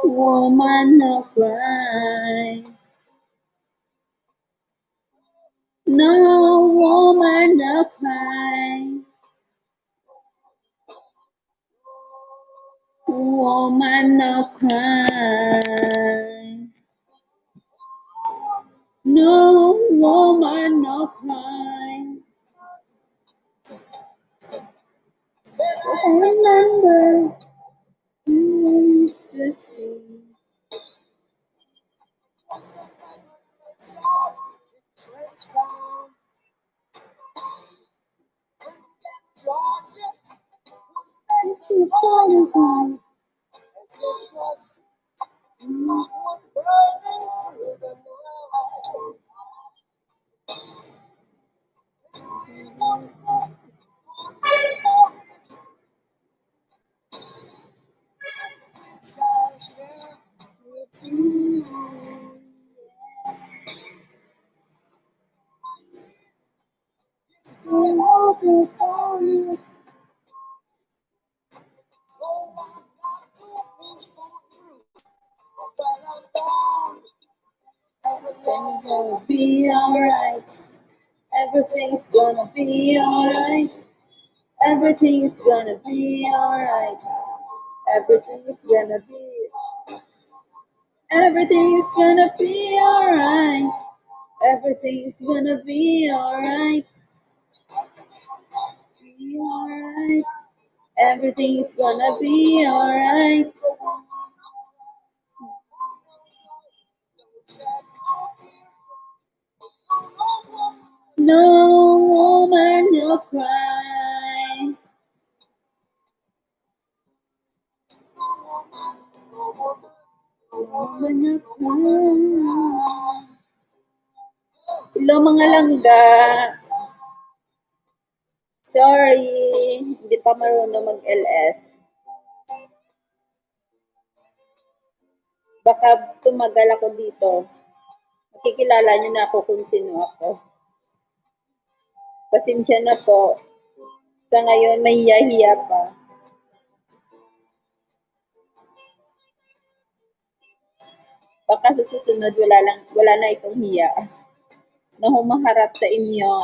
Woman, no cry. No, woman, no cry. Woman, no cry. No, woman, no cry. Remember, we used to sing. Everything's gonna be alright. Everything's gonna be alright. Everything's gonna be alright. Everything's gonna be. Everything's gonna be alright. Everything's gonna be alright. Be alright. Everything's gonna be alright. No, woman, no cry. Woman, no cry. Hello, mga langga. Sorry, hindi pa marunong mag-L S. Baka tumagal ako dito. Makikilala niyo na ako kung sino ako. Pasensya na po. Sa ngayon, mahiya-hiya pa. Baka sa susunod, wala lang, wala na itong hiya na humaharap sa inyo.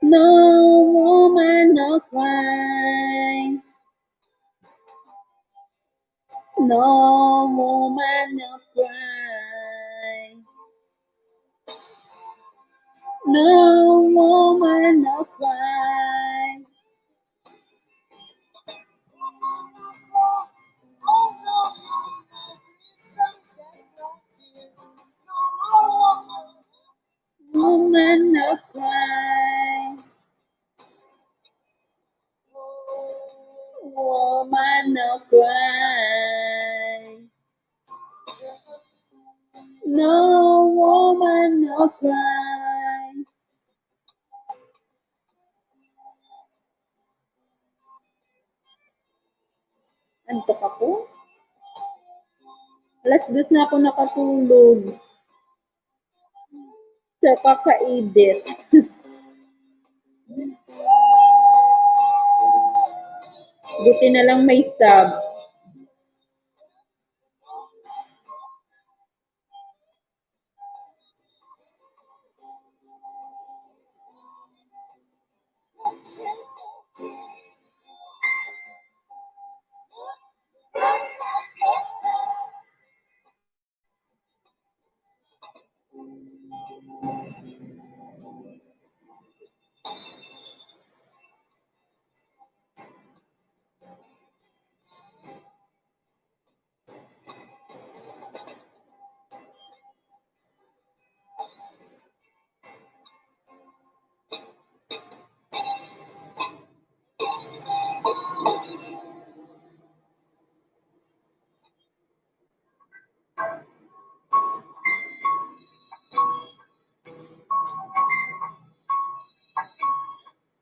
No, woman, no cry. No, woman, no cry. No, woman, no cry. Woman, no cry. Woman, no cry. No, woman, no cry. Antok ako. Alas dos na ako nakatulog. Sa kaka-edit. Buti na lang may sub.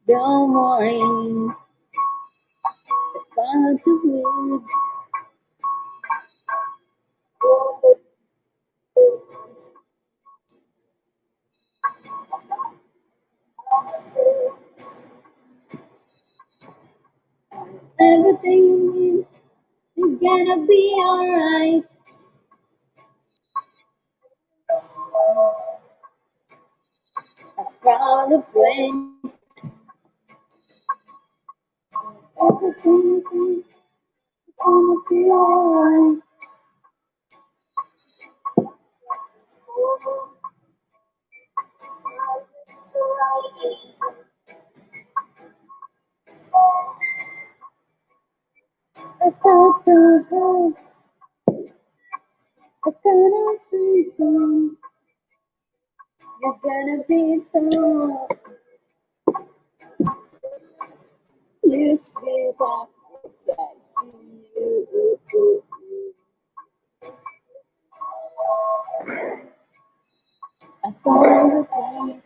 Don't worry about the woods. Everything is gonna be alright. I found a place. Everything is gonna be alright. I got the hope. I gotta be strong. You're gonna be strong. Lift me up beside you. I found a place.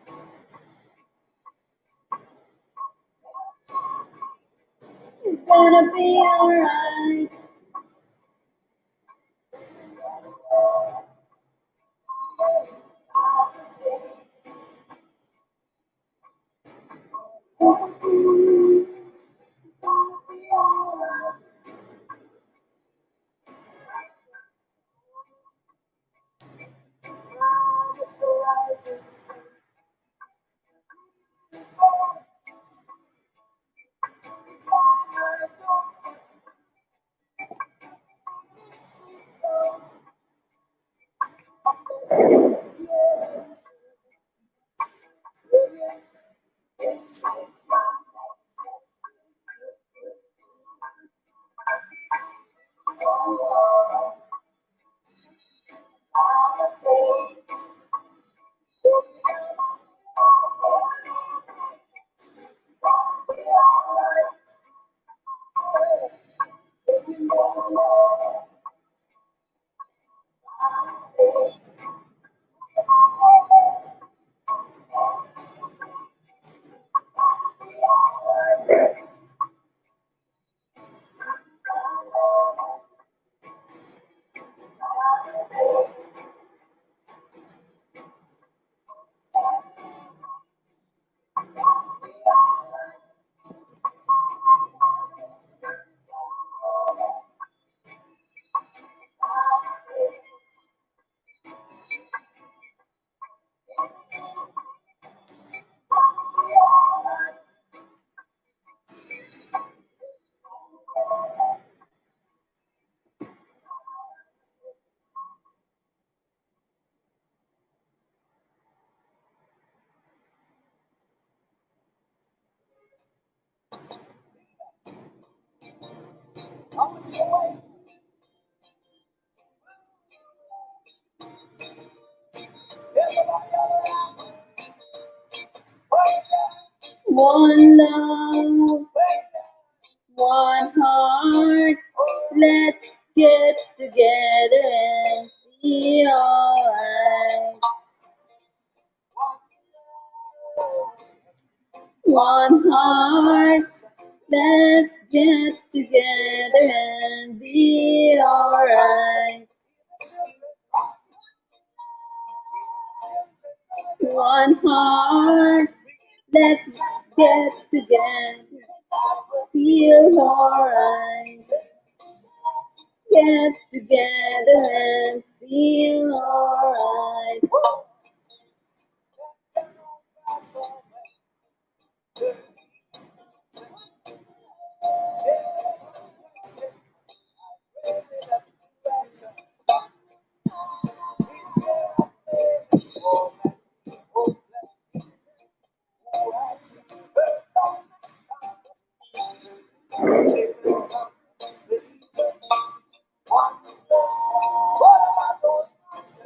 It's gonna be alright. One love, one heart, let's get together and be alright. One heart, let's get together and be alright. One heart, let's get together. Feel alright. Get together and feel alright.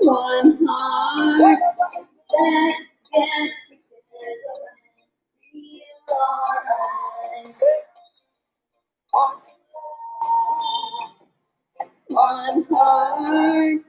One heart that gets together and feel alright. One heart.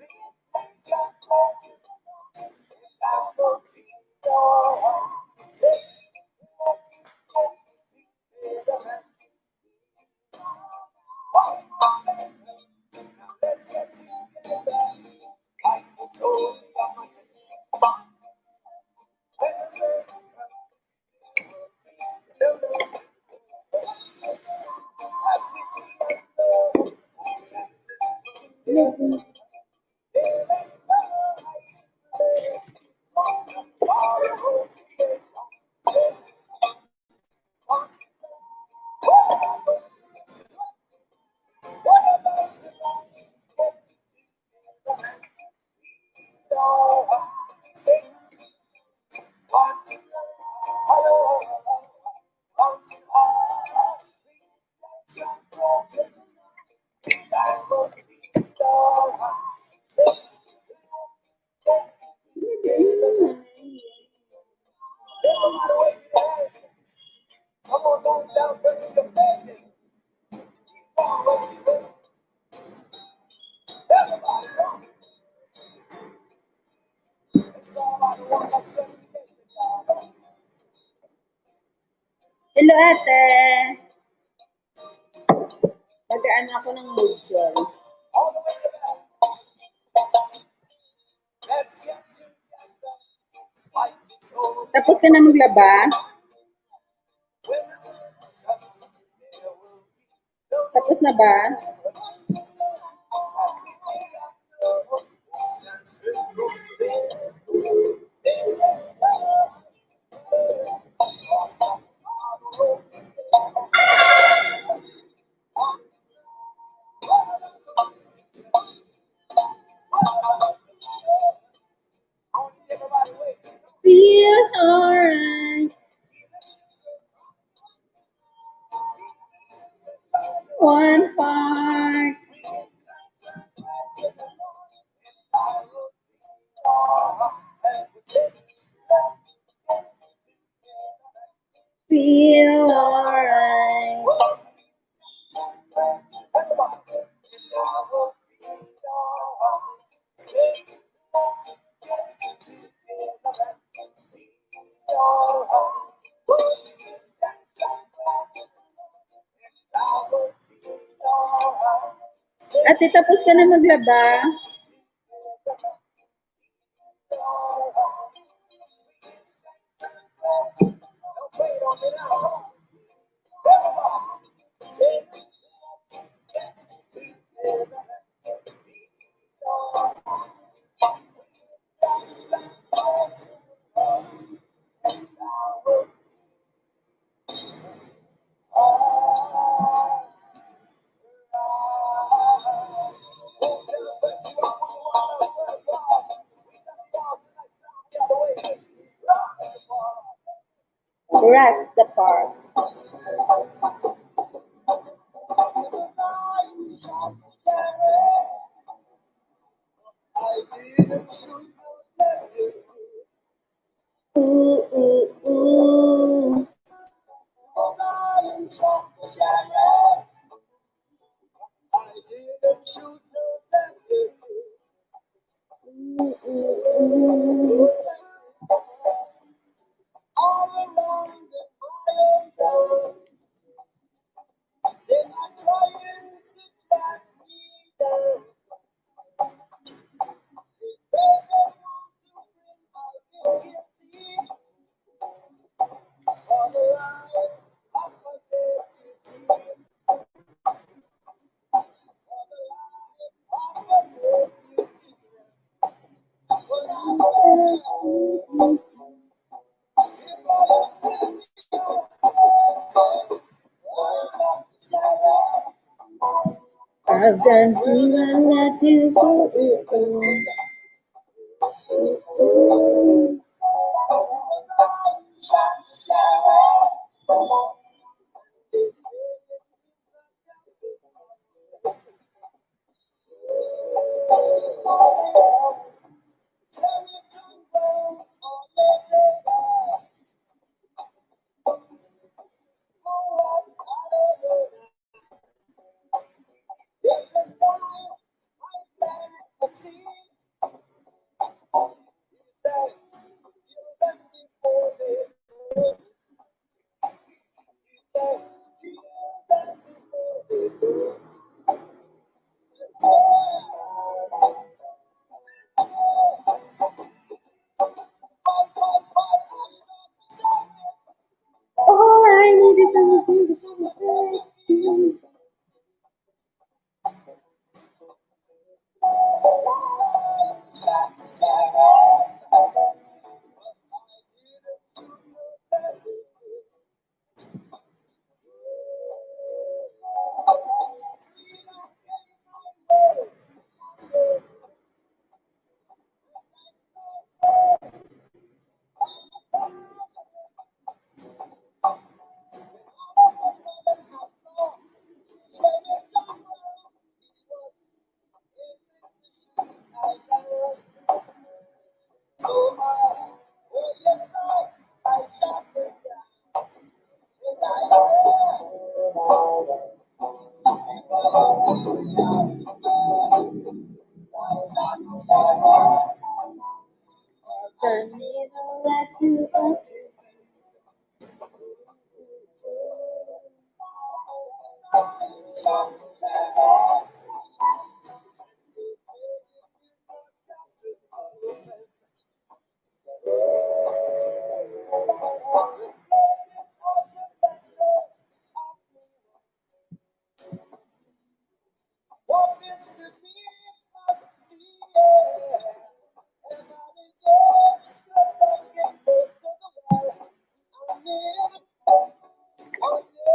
Hello, ate. Mag-aano ako ng module. Tapos ka na maglaba? Tapos na ba? Feel alright. One heart. Feel alright. Ate, tapos ka na maglaba? Rastafari. Ooh, ooh, ooh. Ooh, ooh, ooh. I've done evil that you go, ooh, ooh. Ooh, ooh. All I need is a little bit of affection.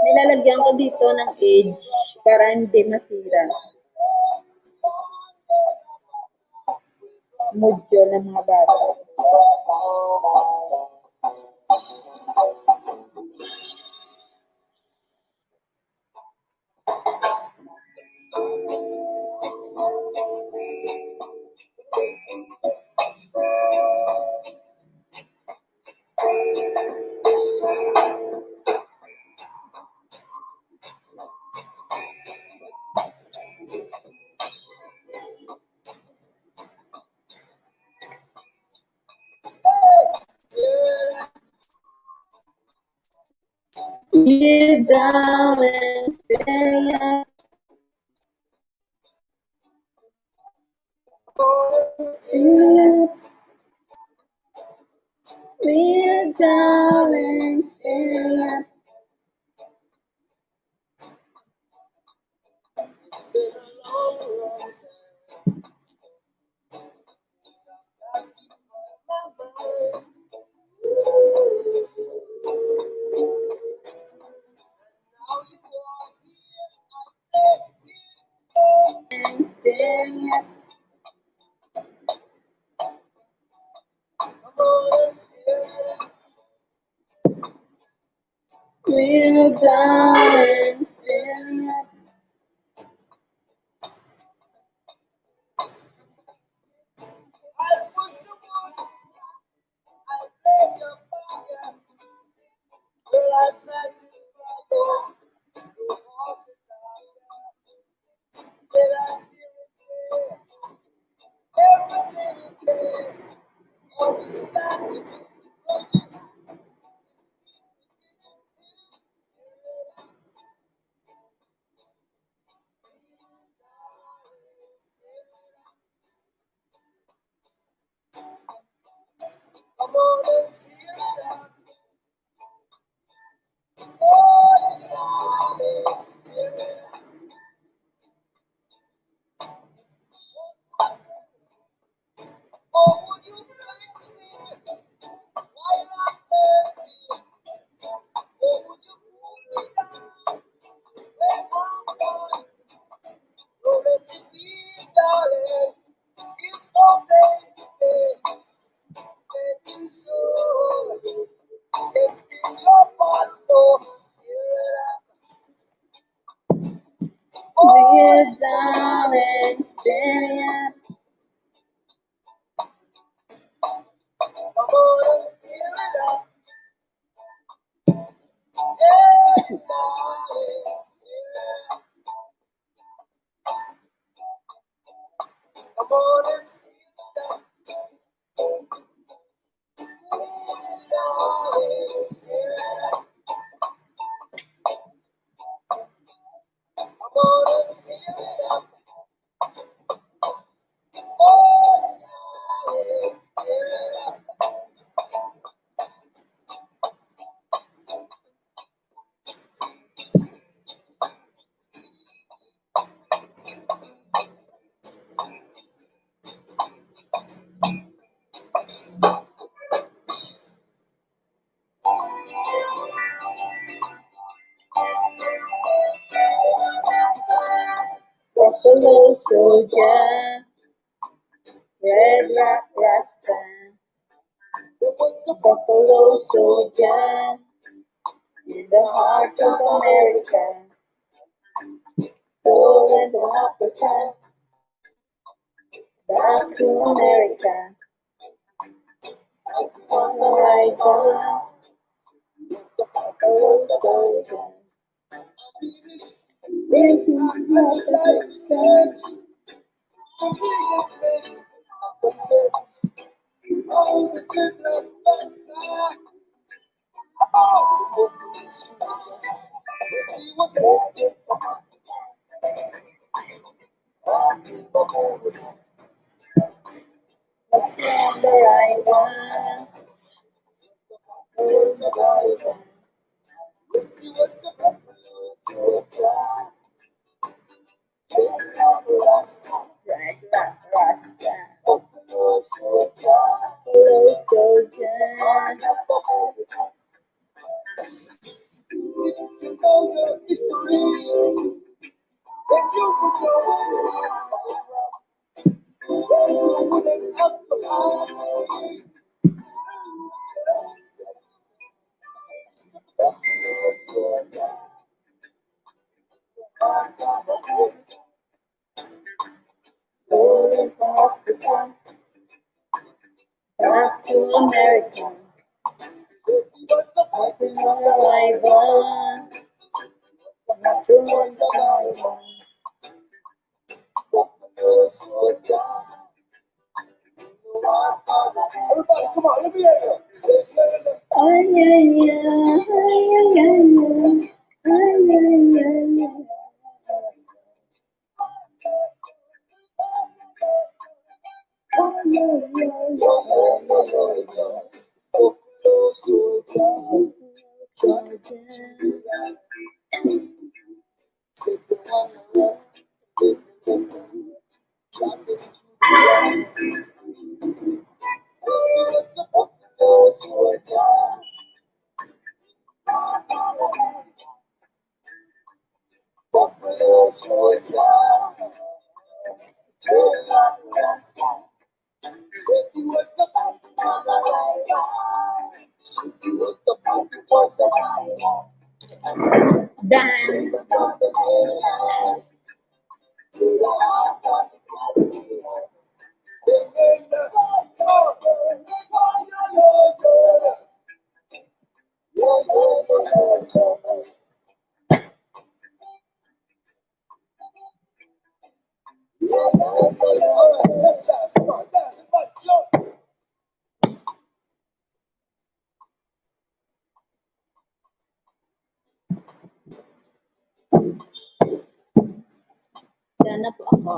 Nilalagyan ko dito ng edge para hindi masira. Module ng mga bata. You darling, stay up. Stay up. You darling, stay up. Little darling, stay up. Stand up. Buffalo soldier, red rock Rasta. Buffalo soldier, in the heart of America. Stolen from Africa, back to America. On arrival, Buffalo soldier. Breaking out the distance. All the good love was back. Stolen from Africa, back to America. Arrival, back to America. Everybody, come on, let me hear you. Ay, ay, ay, ay, ay, ay, ay, ay, ay, ay. Done. Sana po ako.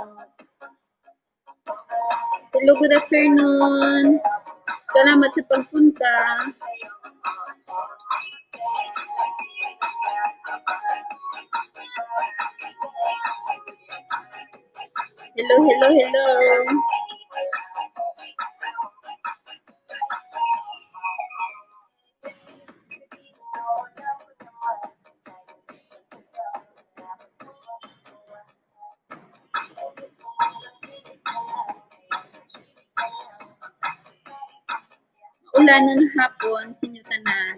Hello, good afternoon. Salamat sa pagpunta. Hello, hello, hello. Ulanon hapon sa inyo tanan.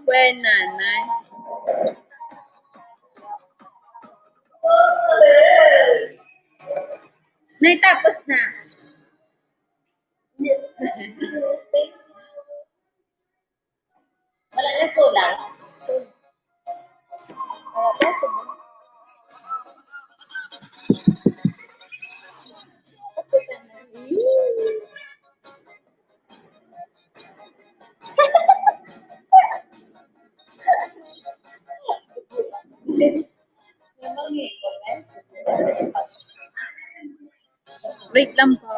Buwan, nanay. Nay, tapos na. Wala na kulang. Wait lang po.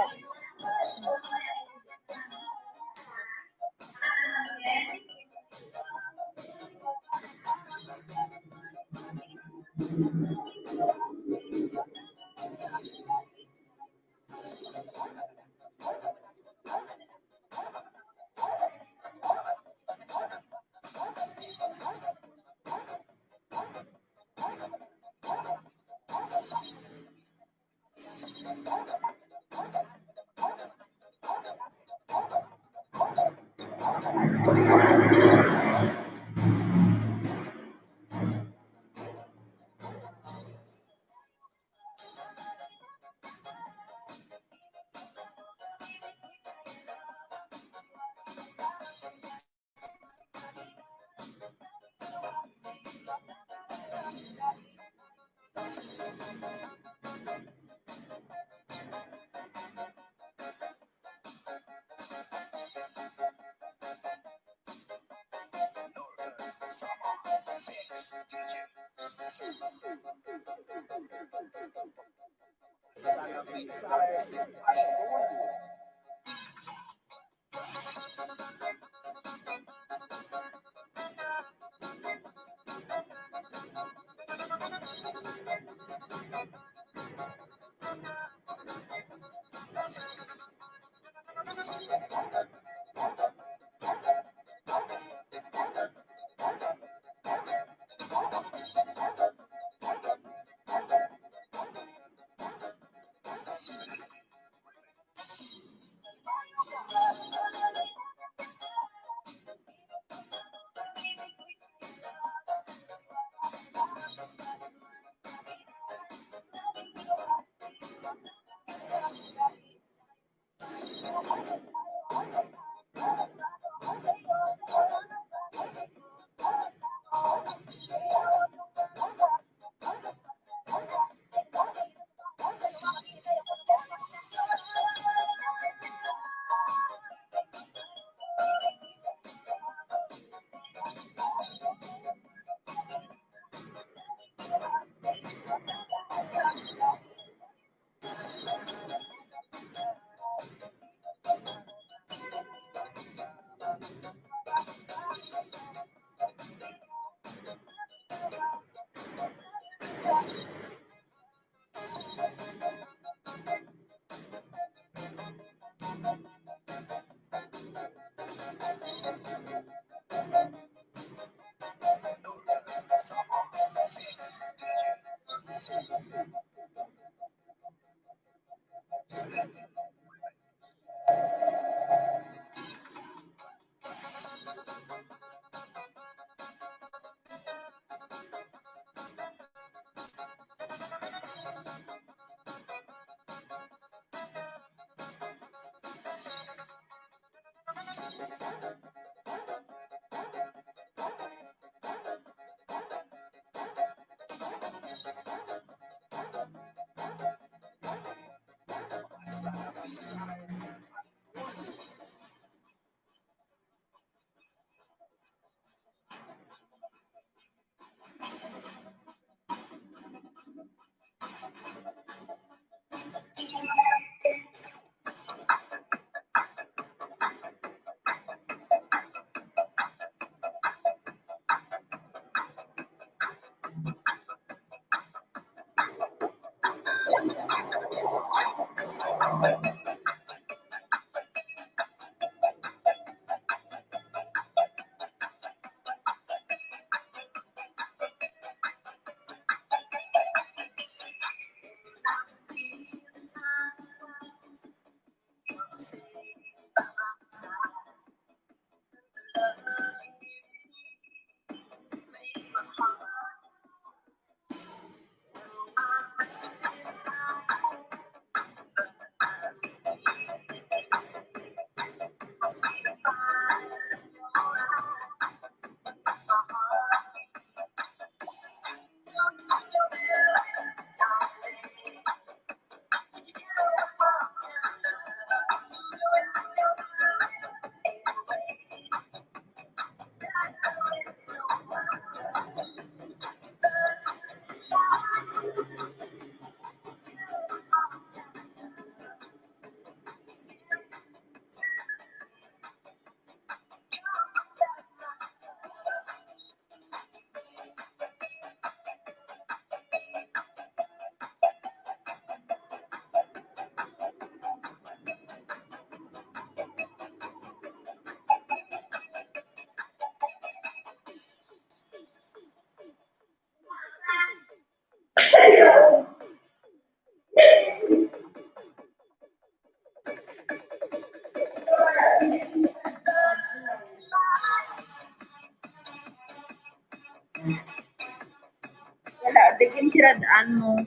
Sirad-an mo.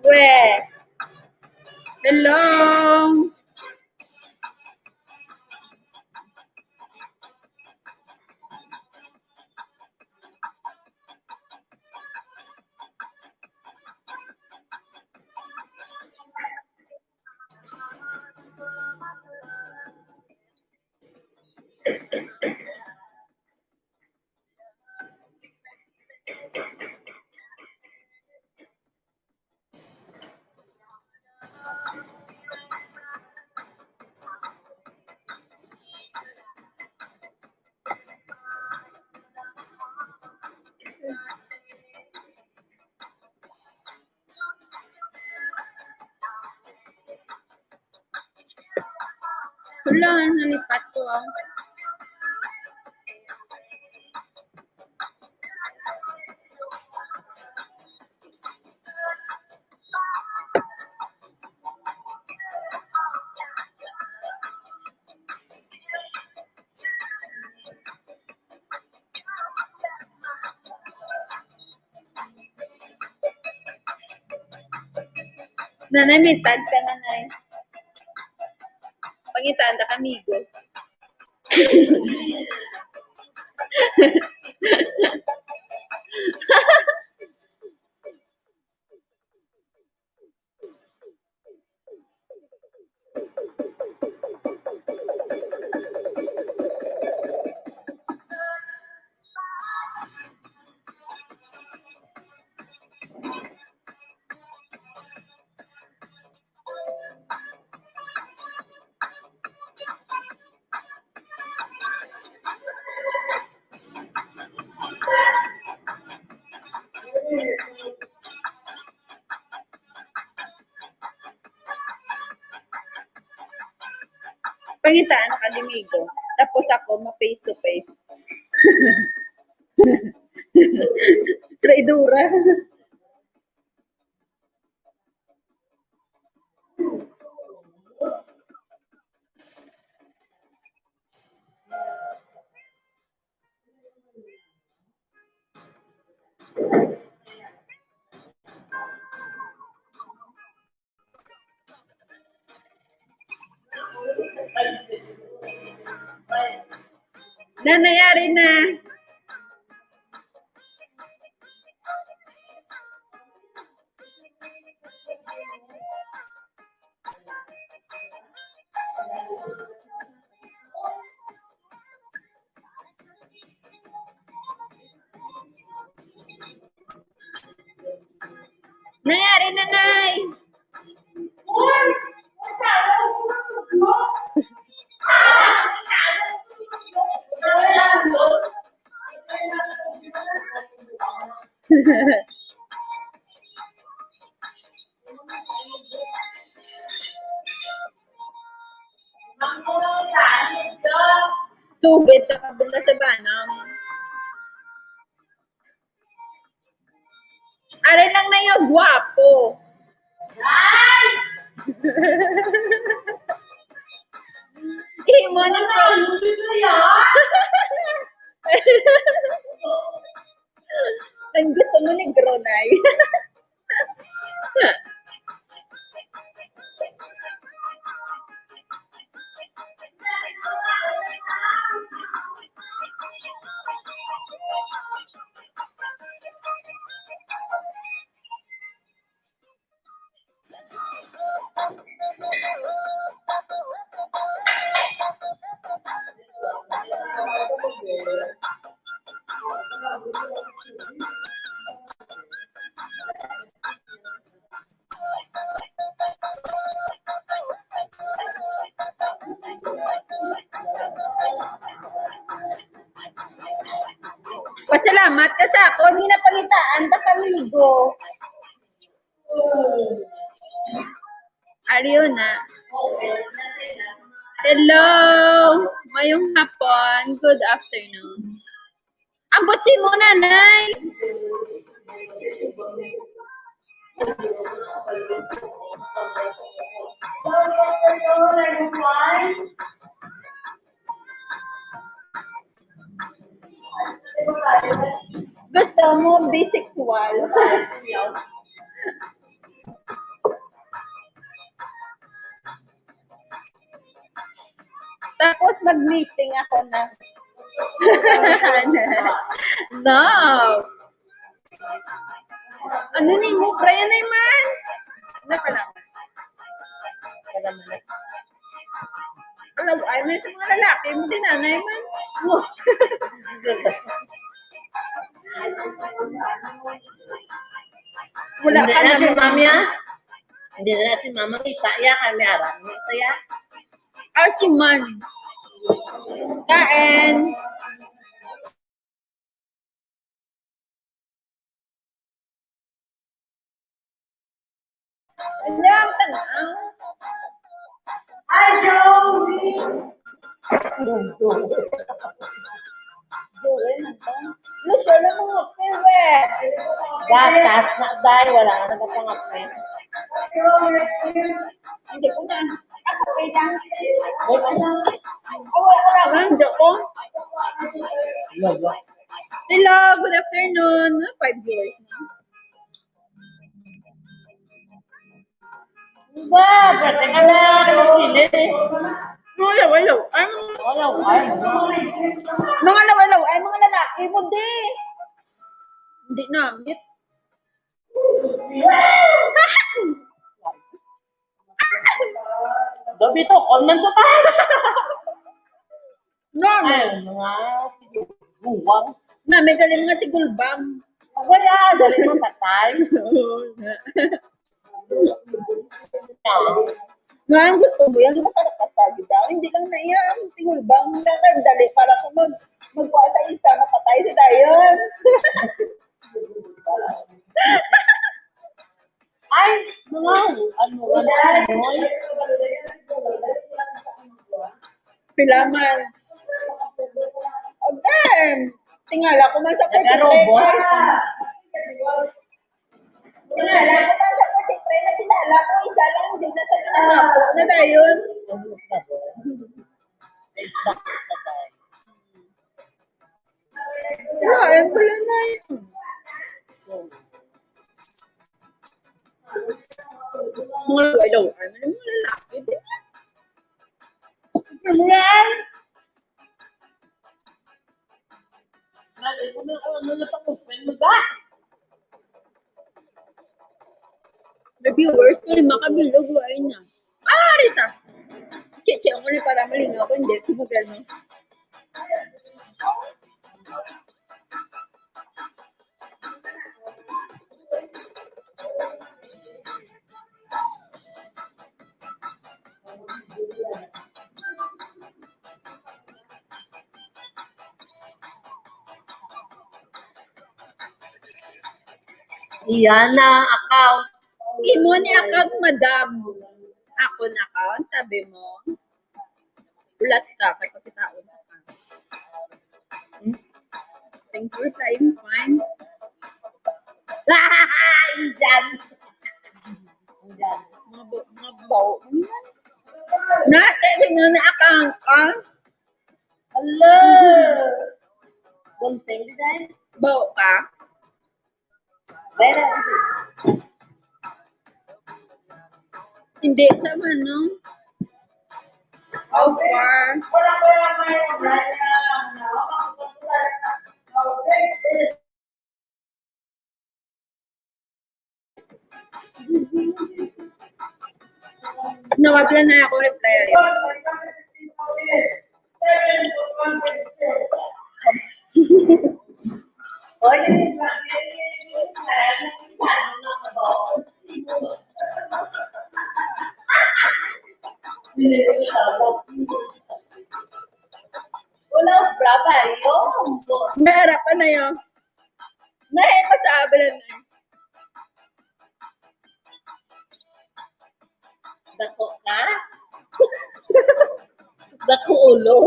We. Hello. Wala, nalipat ko, ah. Nanay, may tag ka, nanay. Pangitaan ta ka, amigo. Pangitaan ka, amigo. Tapos ako, ma-face to face. Traidora. Nanay, ari na. Nay, ari na, Nay. Sugid na pabunta sa bana. Ari lang na yung gwapo. Imo ni Ron. Ang gusto mo ni Gronay. Pasalamat ka sa akon, ginapangitaan ta kamigo. Aliw na. Hello! Mayong hapon. Good afternoon. Ambot si mo, nanay. Gusto mo bisexual? Tapos mag-meeting ako na. No. Ano ni mo? Brian ay man? Ano pa lang? Wala man. Alam, ay, may sa mga lalaki, mo din nanay man. Wala Hindi ka na na si mami, ah. Hindi na si mama kita ya kami arang. Kita ya. Ah, si man. Kain. Wala ang tanaw. Ay, Joey! Joey, nagpa-, Luciano, mga piwet! Gatas na, day. Wala na nagpangape. Hindi ko na. Ako, wait lang. Wait lang. Oh, wala ko lang. Hindi ko. Hello, good afternoon. Five viewers na. Ba, pwede ka na, ano, sili? Mga laway-laway. Ay, mga Wala, ay. Mga laway-laway, mga lalaki mo, di. Hindi namit. Dobi to, kon man to pa. No, no. Ay, mga tiguwang. Na, may galing mga tigulbang. Wala, dali mo patay. Oo, nga. Nga, ang gusto mo yan, masarap ka sa daw. Hindi lang na yan. Tigulbang na, dali para kung mag-, magkuha sa isa, mapatay sa dayon. Ay, mga, ano, ano, ano. Pilaman. Again, tingala ko man sa Nagaro, forty-three boss. Ka. Tingala ko man sa forty-three na kilala ko, isa lang, di na sa kinahapon. Na dayon. Wala, yan pala na yun. Mga hello, ano yung mga lalaki din? Ano yan? Ano na pang open mo ba? May viewers ko, lima ka bilog, wala na. Ah, Rita! Cheche ako na para malingaw ko, hindi. Sumagal mo. Iyan na account. Imo ni account, madam. Ako na account, sabi mo. Ulat ka, kay pagkitaon ka. Hmm? Thank you, fine, fine. Diyan. Diyan. Mga bo-, mga bao. Na, kaya din yun, na account ka. Hello. Gunting, diyan. Bao ka. Hindi sa ano. How far? Nawablan na ako reply. Wala, brava, yun. Naharapan na yun. Nahe pa sa abala na. Dako ka? Dako ulo.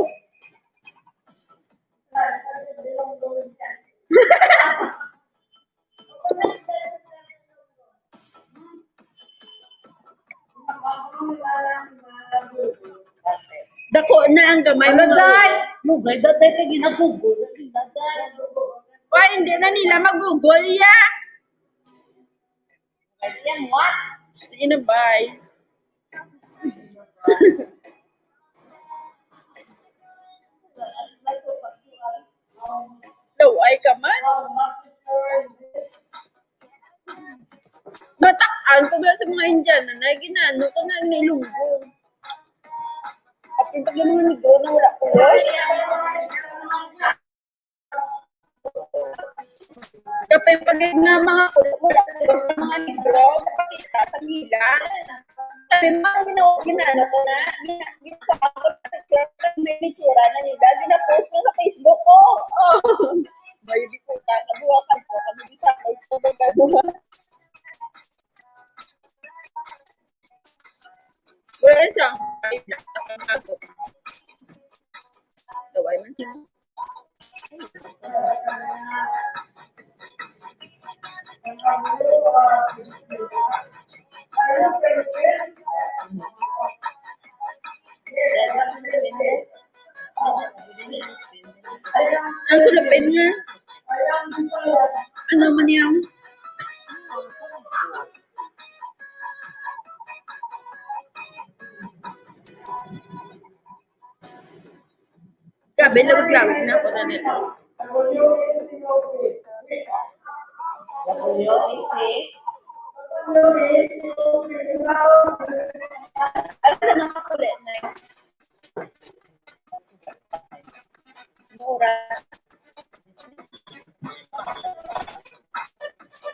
Dako na ang gamay mo. Ano, day? Mugay, day, day, kay ginagugol na sila, day. Why hindi na nila mag-Google ya. Yan, what? Sige na, bye. Laway ka man. Matak-an ko ba sa mga Indiana na ginano ko na nilunggo. At yung pag yung mga negro na wala ko. Kapag pag nga mga pula-pula, mga negro, nakakita sa nila. Sabi mo, ang ginawa, ginano ko na, gina-, ginawa ko na sa church, may itsura na nila, ginapost ko sa Facebook ko. Oh. May di ko ka, kabuhakan ko, kami di sa ako, ito ba gano'n? Wala siya. Ay, nakakatago. Laway man siya. Ang sulapin nga. Ano man yan? Grabe, lawig-lawig na ako na nila. Ano na nakakulit na? Mura.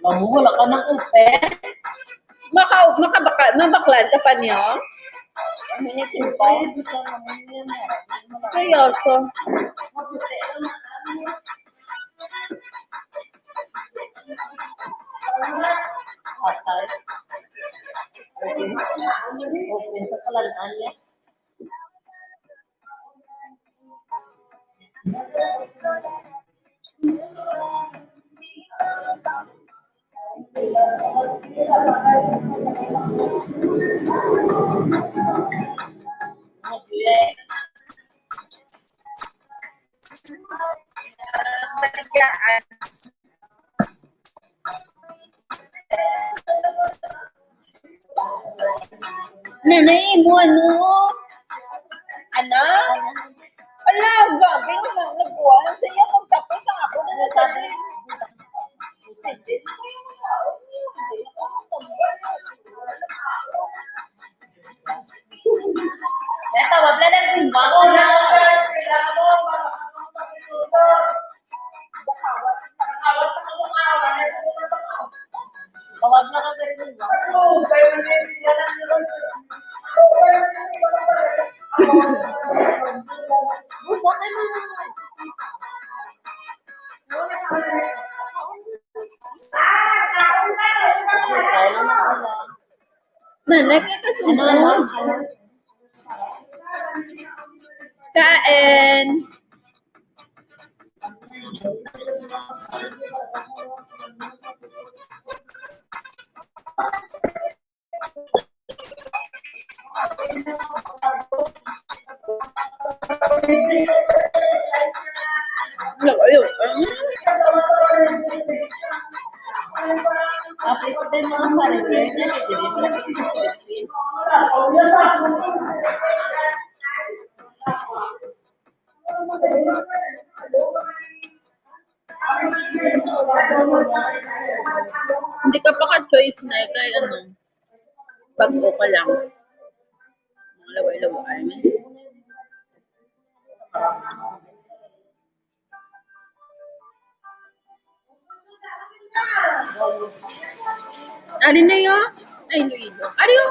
Mahuhula ka ng upe? Maka-, makabaka-, mabaklan ka pa niyo? Ang hinitin pa. Seryoso. Patay. Open sa kalanaan niya. Nanay mo, ano? Ana? Ala, grabe naman, nagkuhan. Sa iya, magtapos ang ako na nagsabi. May tawag na lang kung bako na. Tawag na lang kung bako. Na, nakikasumbong. Kain. Ayaw, ayaw. Apit din mga foreigner na, hindi mo na. Hindi ka pa ka-choice na, kay ano, bag-o ka lang. Mga laway-laway. Ari na yun. Ay, Iloilo. Ari yun.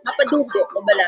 Mapadugo ko bala.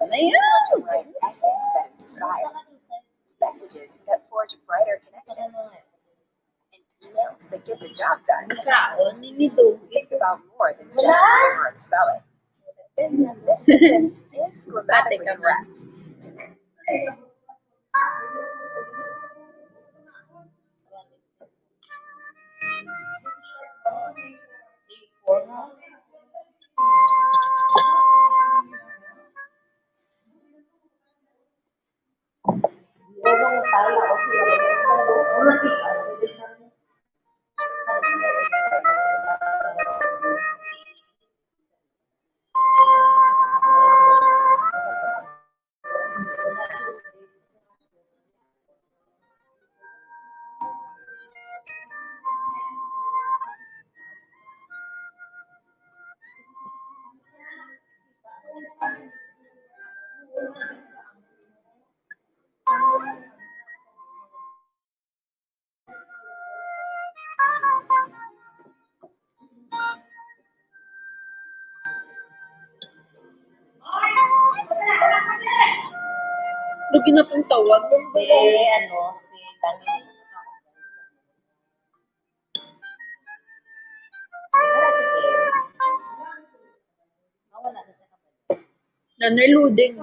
Ayan. To write essays that inspire, messages that forge brighter connections, and emails that get the job done. Kaon, ninidog. Think about more than just the word spelling. This sentence is grammatically correct. Lagi na pong tawag. Eh, ano, si Daniel. Wala si Ken. Nawala na siya kapag Nanay loading.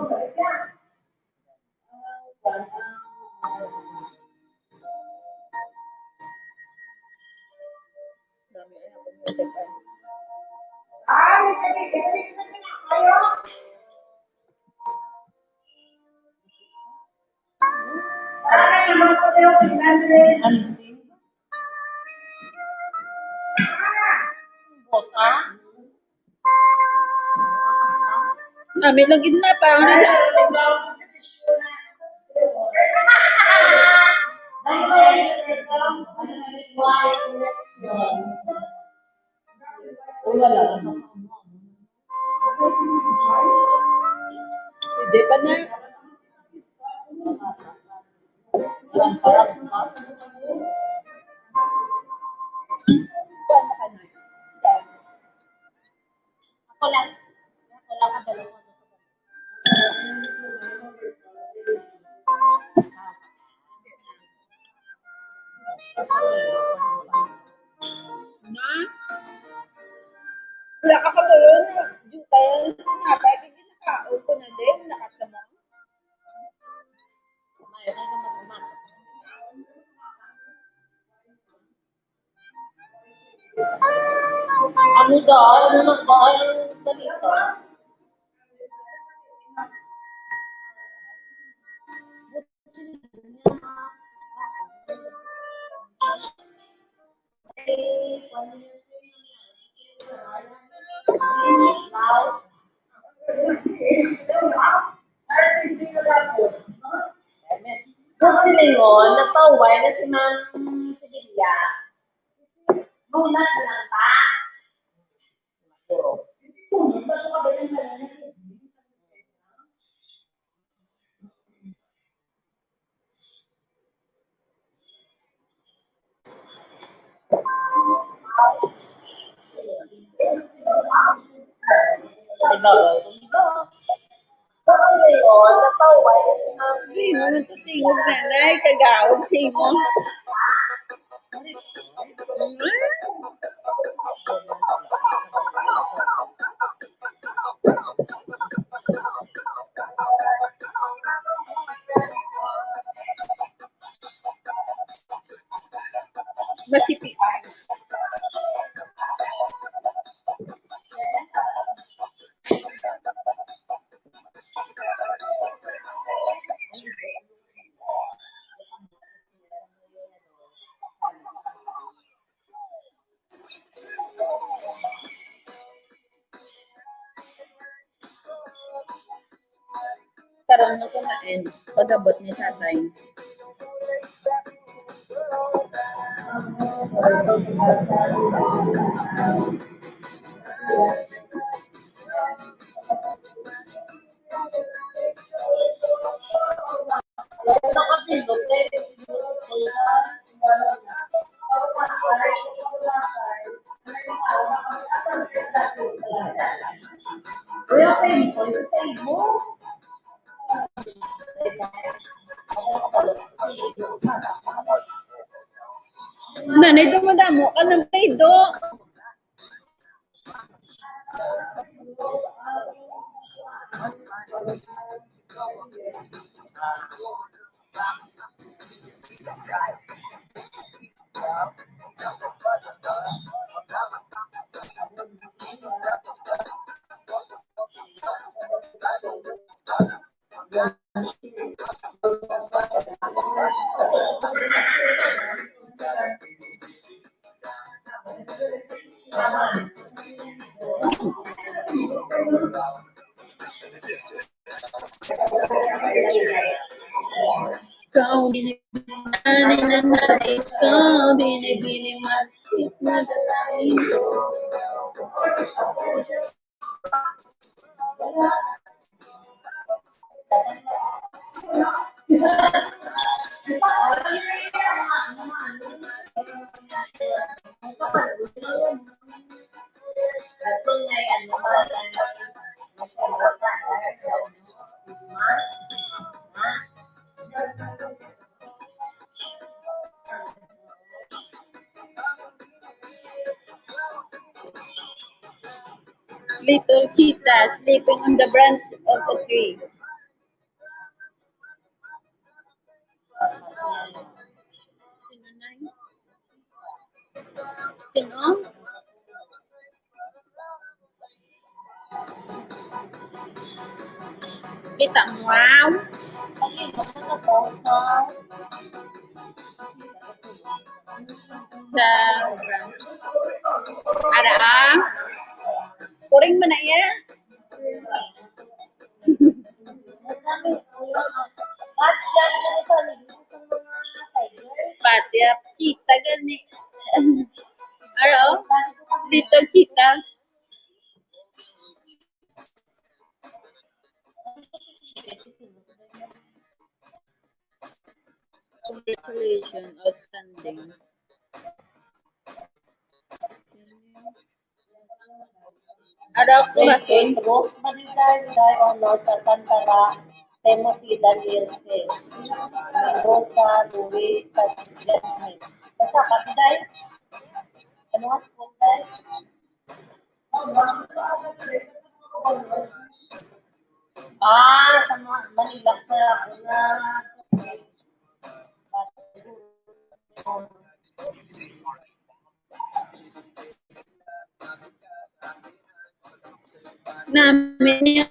Bota. Kami lang gid na, parang Wala lang. Hindi pa na. Ako lang. Ako lang ang dalawa. Na? Wala ka pa doon. Jutay na. Pwede din nakaon ko na din. Nakatamang. Ano dahil? Ano nagdahil ang salita? Kung silingon, nagpahuway na si Ma'am Sibilia. Mulat lang ta. Puro. Sino man to tingog, nanay? Kagaod sa imo. Masipian. Karon na ko na-end. Pag-abot ni tatay. Nanay, dumadamo ka ng pedo. Ikaw, binibini, ikaw, binibini, matik na dalahin. Little cheetah sleeping on the branch of a tree. Sino? Kita mo, wow. Sa, ara, ah. Puring mo na iya. Pati, ah, kita gani. Ara, oh. Little cheetah. Congratulations, outstanding. Ara ko ba? Ruth Marilda, Inday Honor, Alcantara, Timothy, Daniel, Mendoza, Luis, Jasmine. Basta ka, Inday? Ano nga school, Inday? Ah, sa Ma-, Manila pa ako na. Namin niya.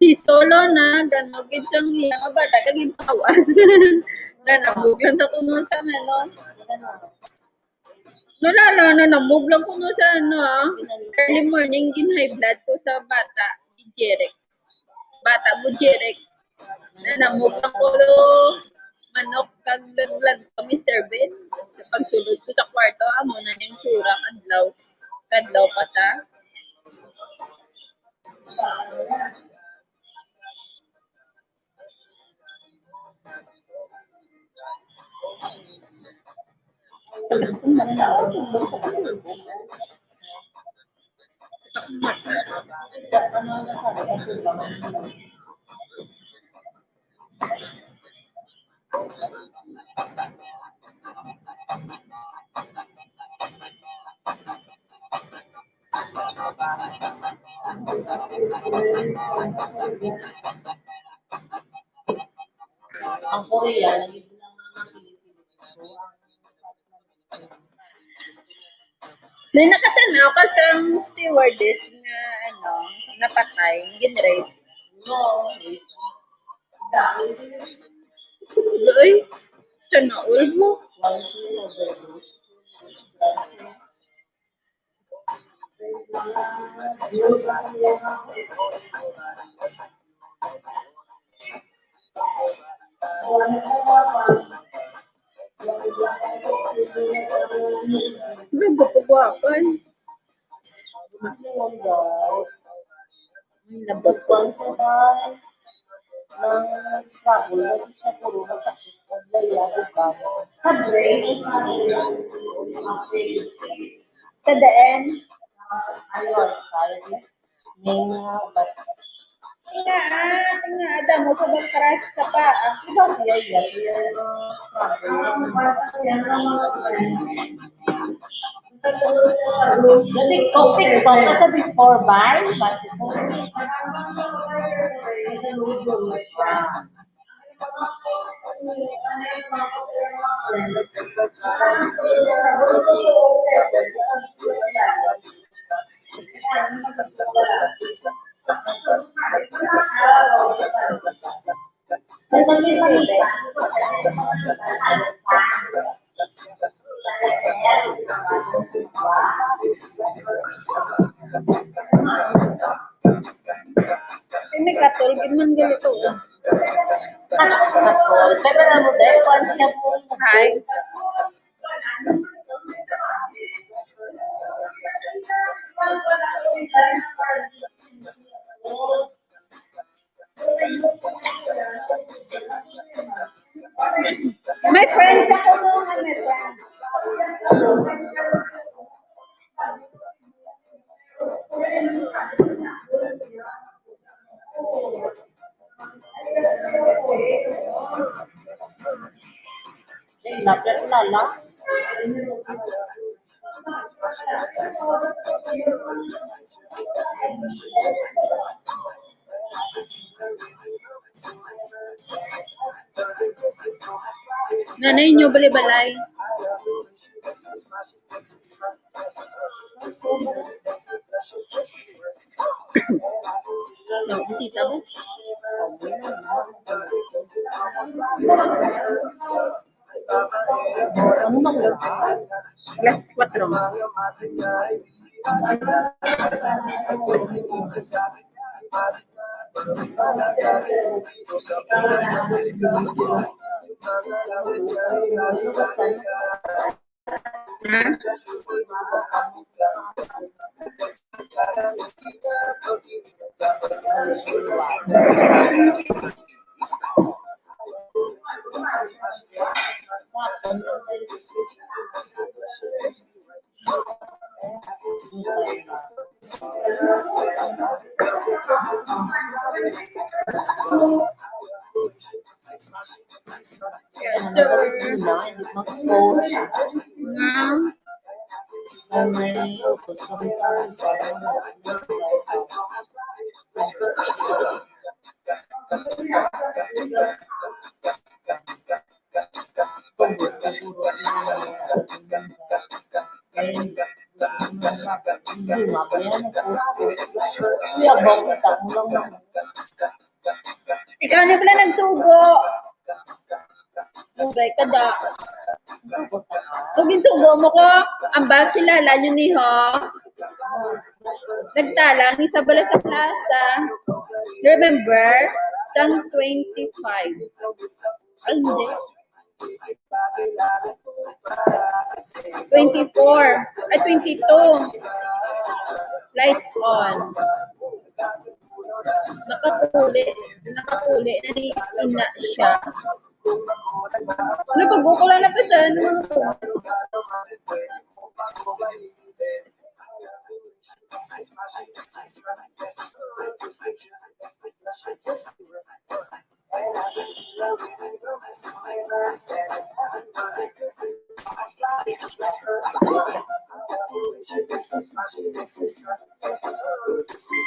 Si Solo na, gano gid sang iya nga bata, kag impawas. Nanamog lang sa kuno sa ano. No, lalo, nanamog lang kuno sa ano, ah. Early morning, gin-high blood ko sa bata, si Jeric. Bata mo, Jeric. Nanamog lang ko, manok, kag naglag pa, Mister Ben. Sa pagsulod ko sa kwarto, amo na ning sura, kadlaw. Kadlaw pa ta. Ang Korea, naging lang mga Pilipino. May nakatan-aw ka sang stewardess nga, ano, napatay, gin-rape? No. Uy, sana all mo. Nagpapagwapan. Ay, nabot ko ang sabay. Nang struggle na siya, puro masakit. Naglayag ka. Sa brain. Sa daan. Ayun, kaya niya. May nga, but Tinga, ah, tinga, ada mo sa bang crush sa pa. Ah, di ba siya, iya, iya, Dati ko, TikTok ka sa before, bay? Bakit mo? Ini katol, gid man gali to. Katol. Kaya pala mo, dahil kuwan siya po. Hi. My friend, ako mo nga, my friend. Lapit na lang. Nanay nyo, balibalay. No, ang tita mo. Ano na? Alas kwatro. Nga. Ikaw na pala nagsugo. Ugay ka da. Kung ginsugo mo ko, ang bag kilala nyo ni ho. Nagtalang ni sa bala sa plaza. Remember? Sang twenty-five. Ay, hindi. Twenty-four. Ay, twenty-two. Lights on. Nakapuli. Nakapuli na ni ina siya. Ano, pag-ukula na pa siya? Ano mga to?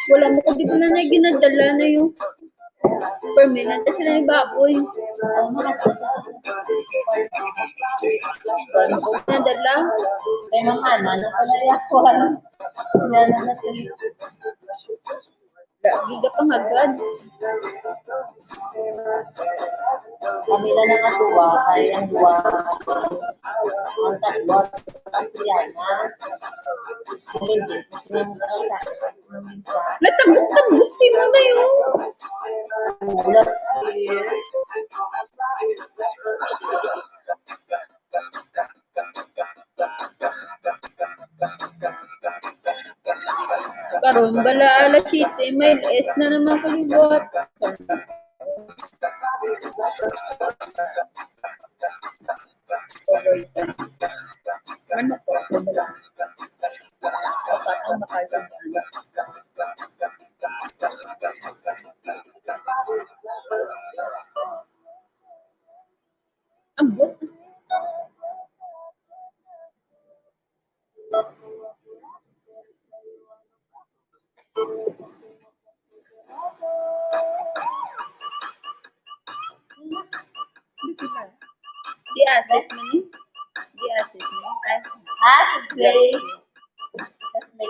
Wala mo ko dito na na ginadala na yung permanente sila ni baboy. Wala mo ko ginadala. Kay mga anak ko na yung kuwan. Yan na natin. Giga pangagad. Kami na lang ang duwa, kay ang duwa, ang tatlo, ang Triana. Ang hindi, ang tatlo. Natagok-tagok si mo na yun. Ulat, eh. Karon bala alas siyete, may S na naman kaliwat. Ano po? Ano lang? Dapat ang makalimutan. Ambot. Di asset mo ni? Di asset mo ni? Ay, ha? Play. Tapos may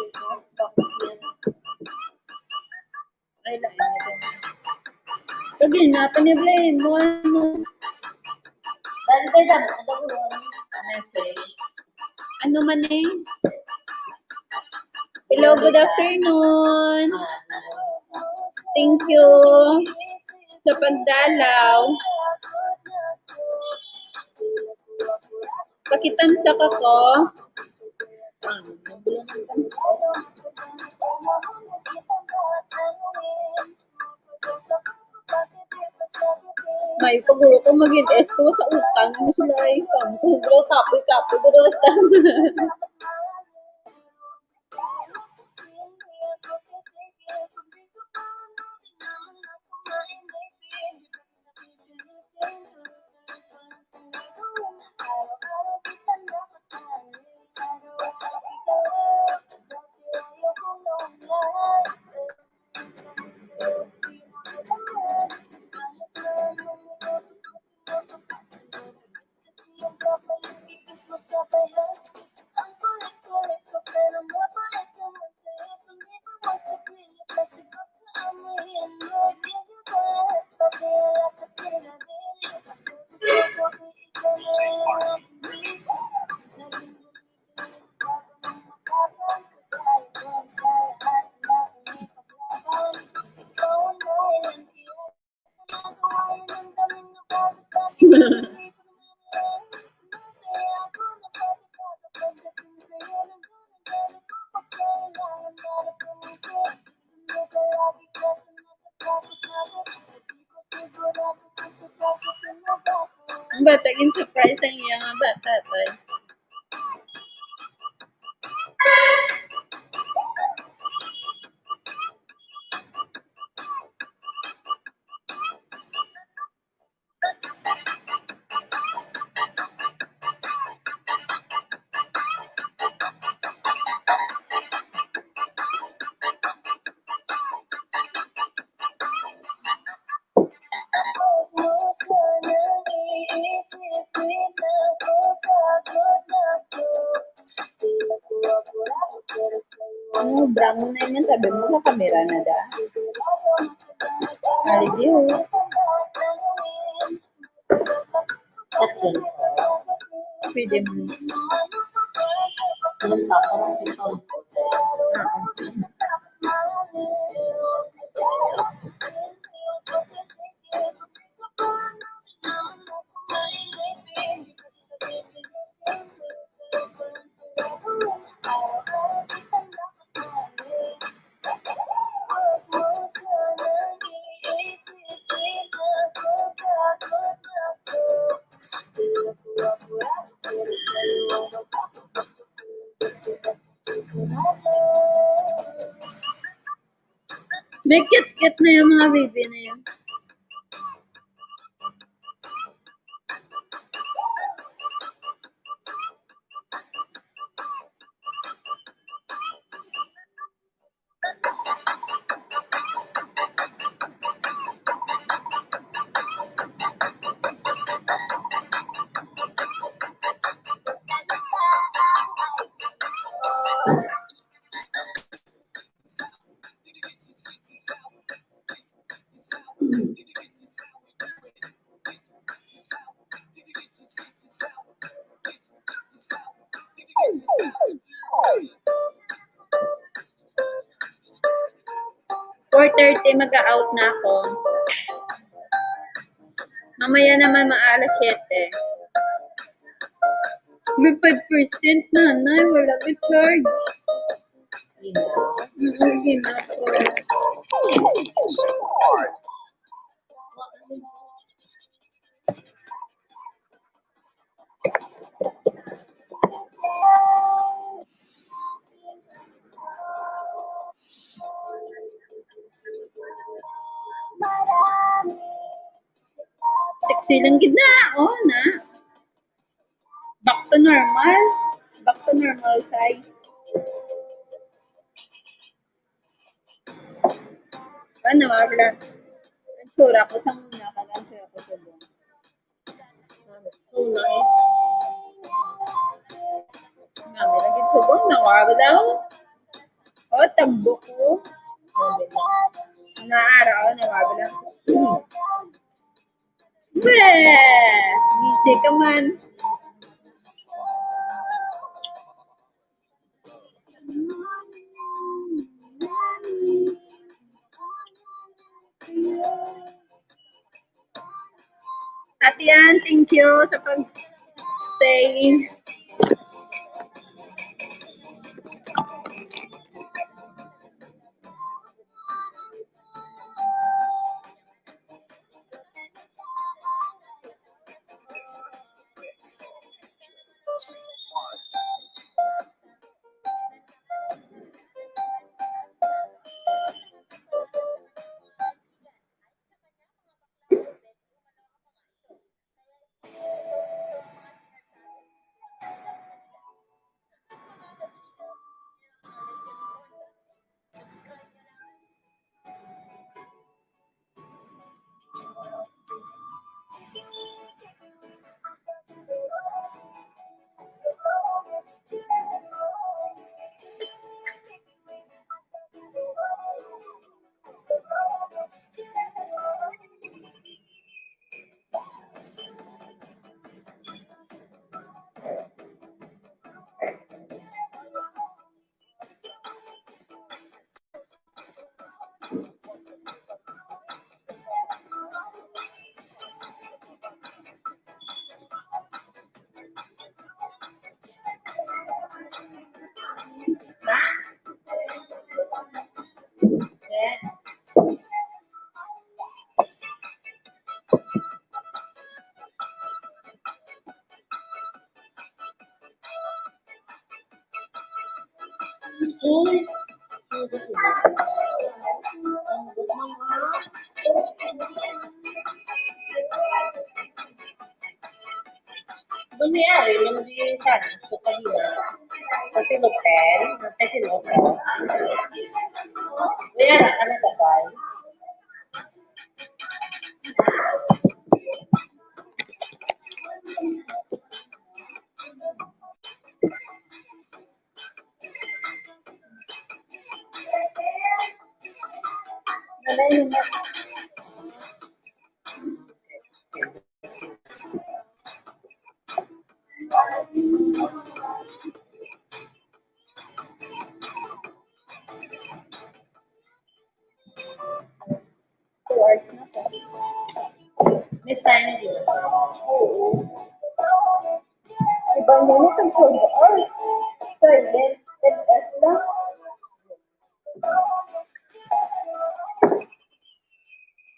Ay, lain na din. Sabi na, paniblay mo, ano? Bante, damo, damo, message. Ano man eh? Hello, good afternoon. Thank you sa pagdalaw. Pakitamsa ka ko. May paguro ko maging esto sa utang mo sila ay kamo. Kung kapoy-kapoy, guro sa Ang bata, gin-surprise ang iya nga bata, tay. Oh, bramo na yun. Sabi mo, sa kamera na da. Aligi, oh. Pwede mo. May kit-kit na yung mga baby na yun. Four thirty, mag-a-out na ako. Mamaya naman, mga alas siyete. May five percent na, nay. Wala ka charge. Mm, hindi na ako. Siling gid na, oh, na. Back to normal. Back to normal size. Ano, wala. Ang sura ko sa muna, kag ang sura ko sa buwan. Una, eh. Nami lagi subong, nawala daw. O, tambok ko. Naara, o, nawala. Weh! Busy ka man. Ate Ann, thank you sa pag-stay. Bunyari, nung di sana, sa kanila. Sa Silopen, sa Silopen. Kaya na, ano ba, guys? Two hours na to. May time din. Oo. Iba yun, itong twelve hours. Silent, L S lang.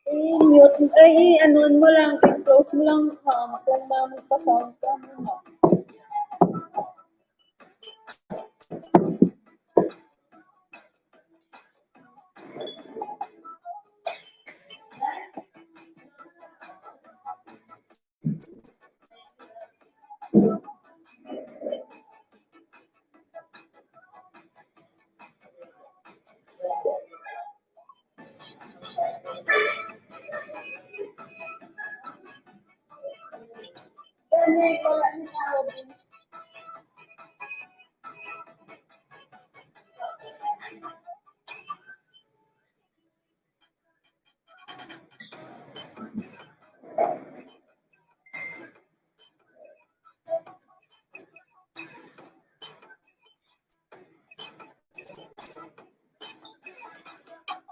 I-mute, ay, i-ano mo lang, i-close mo lang, um, kung magpa-sound ka mo na.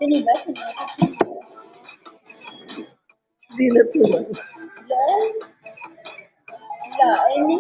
Sino ba? Sino ba? Di na tulang. Wala. Wala. Ay, ni.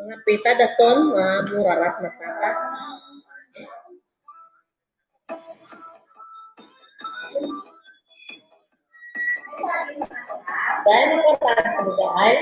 Mga pita daton, mga murarat na saka. Dahil nakasarap ang daan,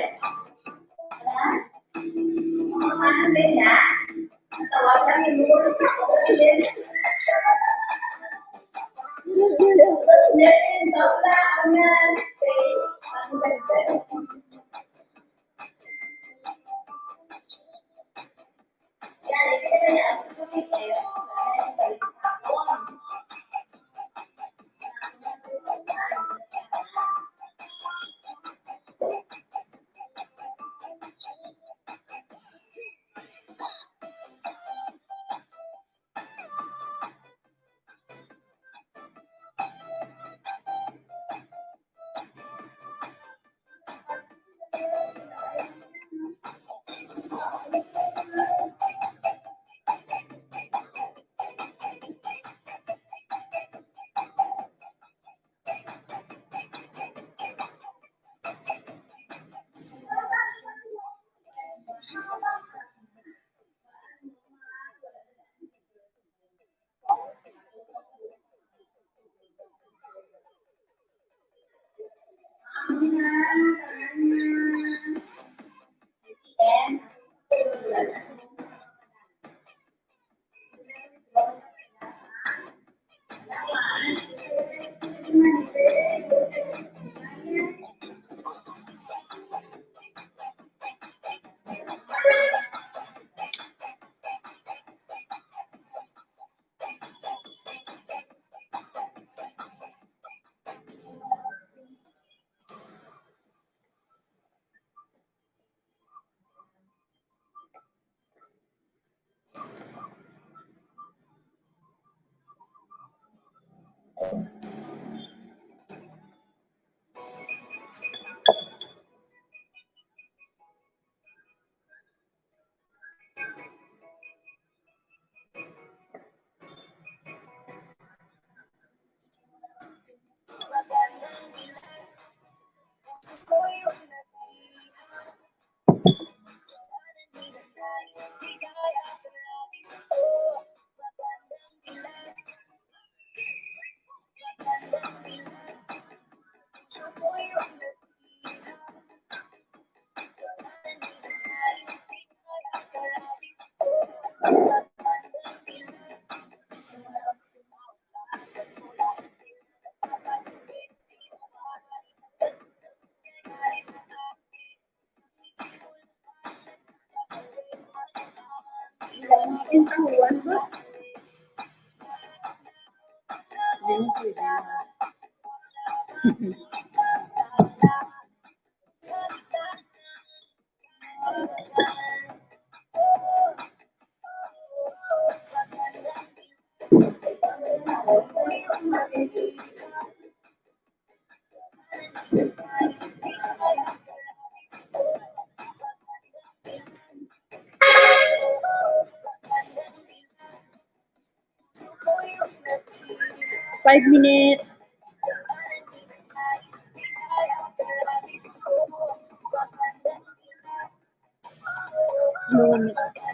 Five minutes.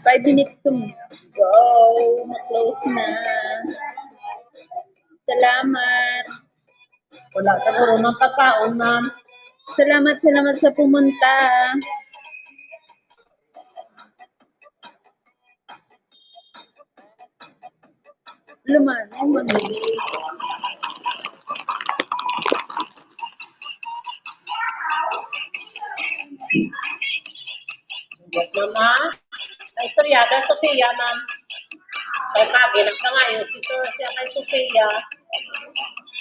Five minutes to go. Ma-close na. Salamat. Wala siguro ng pagkaon, ma'am. Salamat, salamat sa pumunta. Luman, luman. Yes, mama. Ay, istorya, da Sofia, ma'am. Kay Kagi, nagsangayo, si Sir, siya kay Sofia.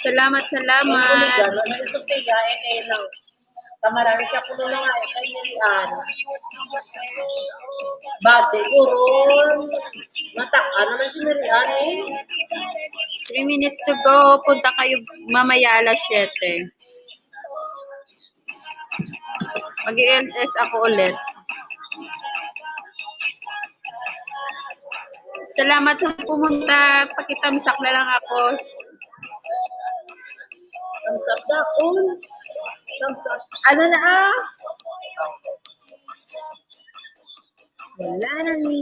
Salamat, salamat. Ay, Sofia, eh, eh, lang. Kamarami siya kuno mga kay Mirian. Ba, siguro, matak-an naman si Mirian, eh. Three minutes to go. Punta kayo mamaya alas siyete. Mag-E L S ako ulit. Salamat sa pumunta. Pakita mo sakla lang ako. Thumbs up daw. Thumbs up. Ano na, ah? Wala na ni.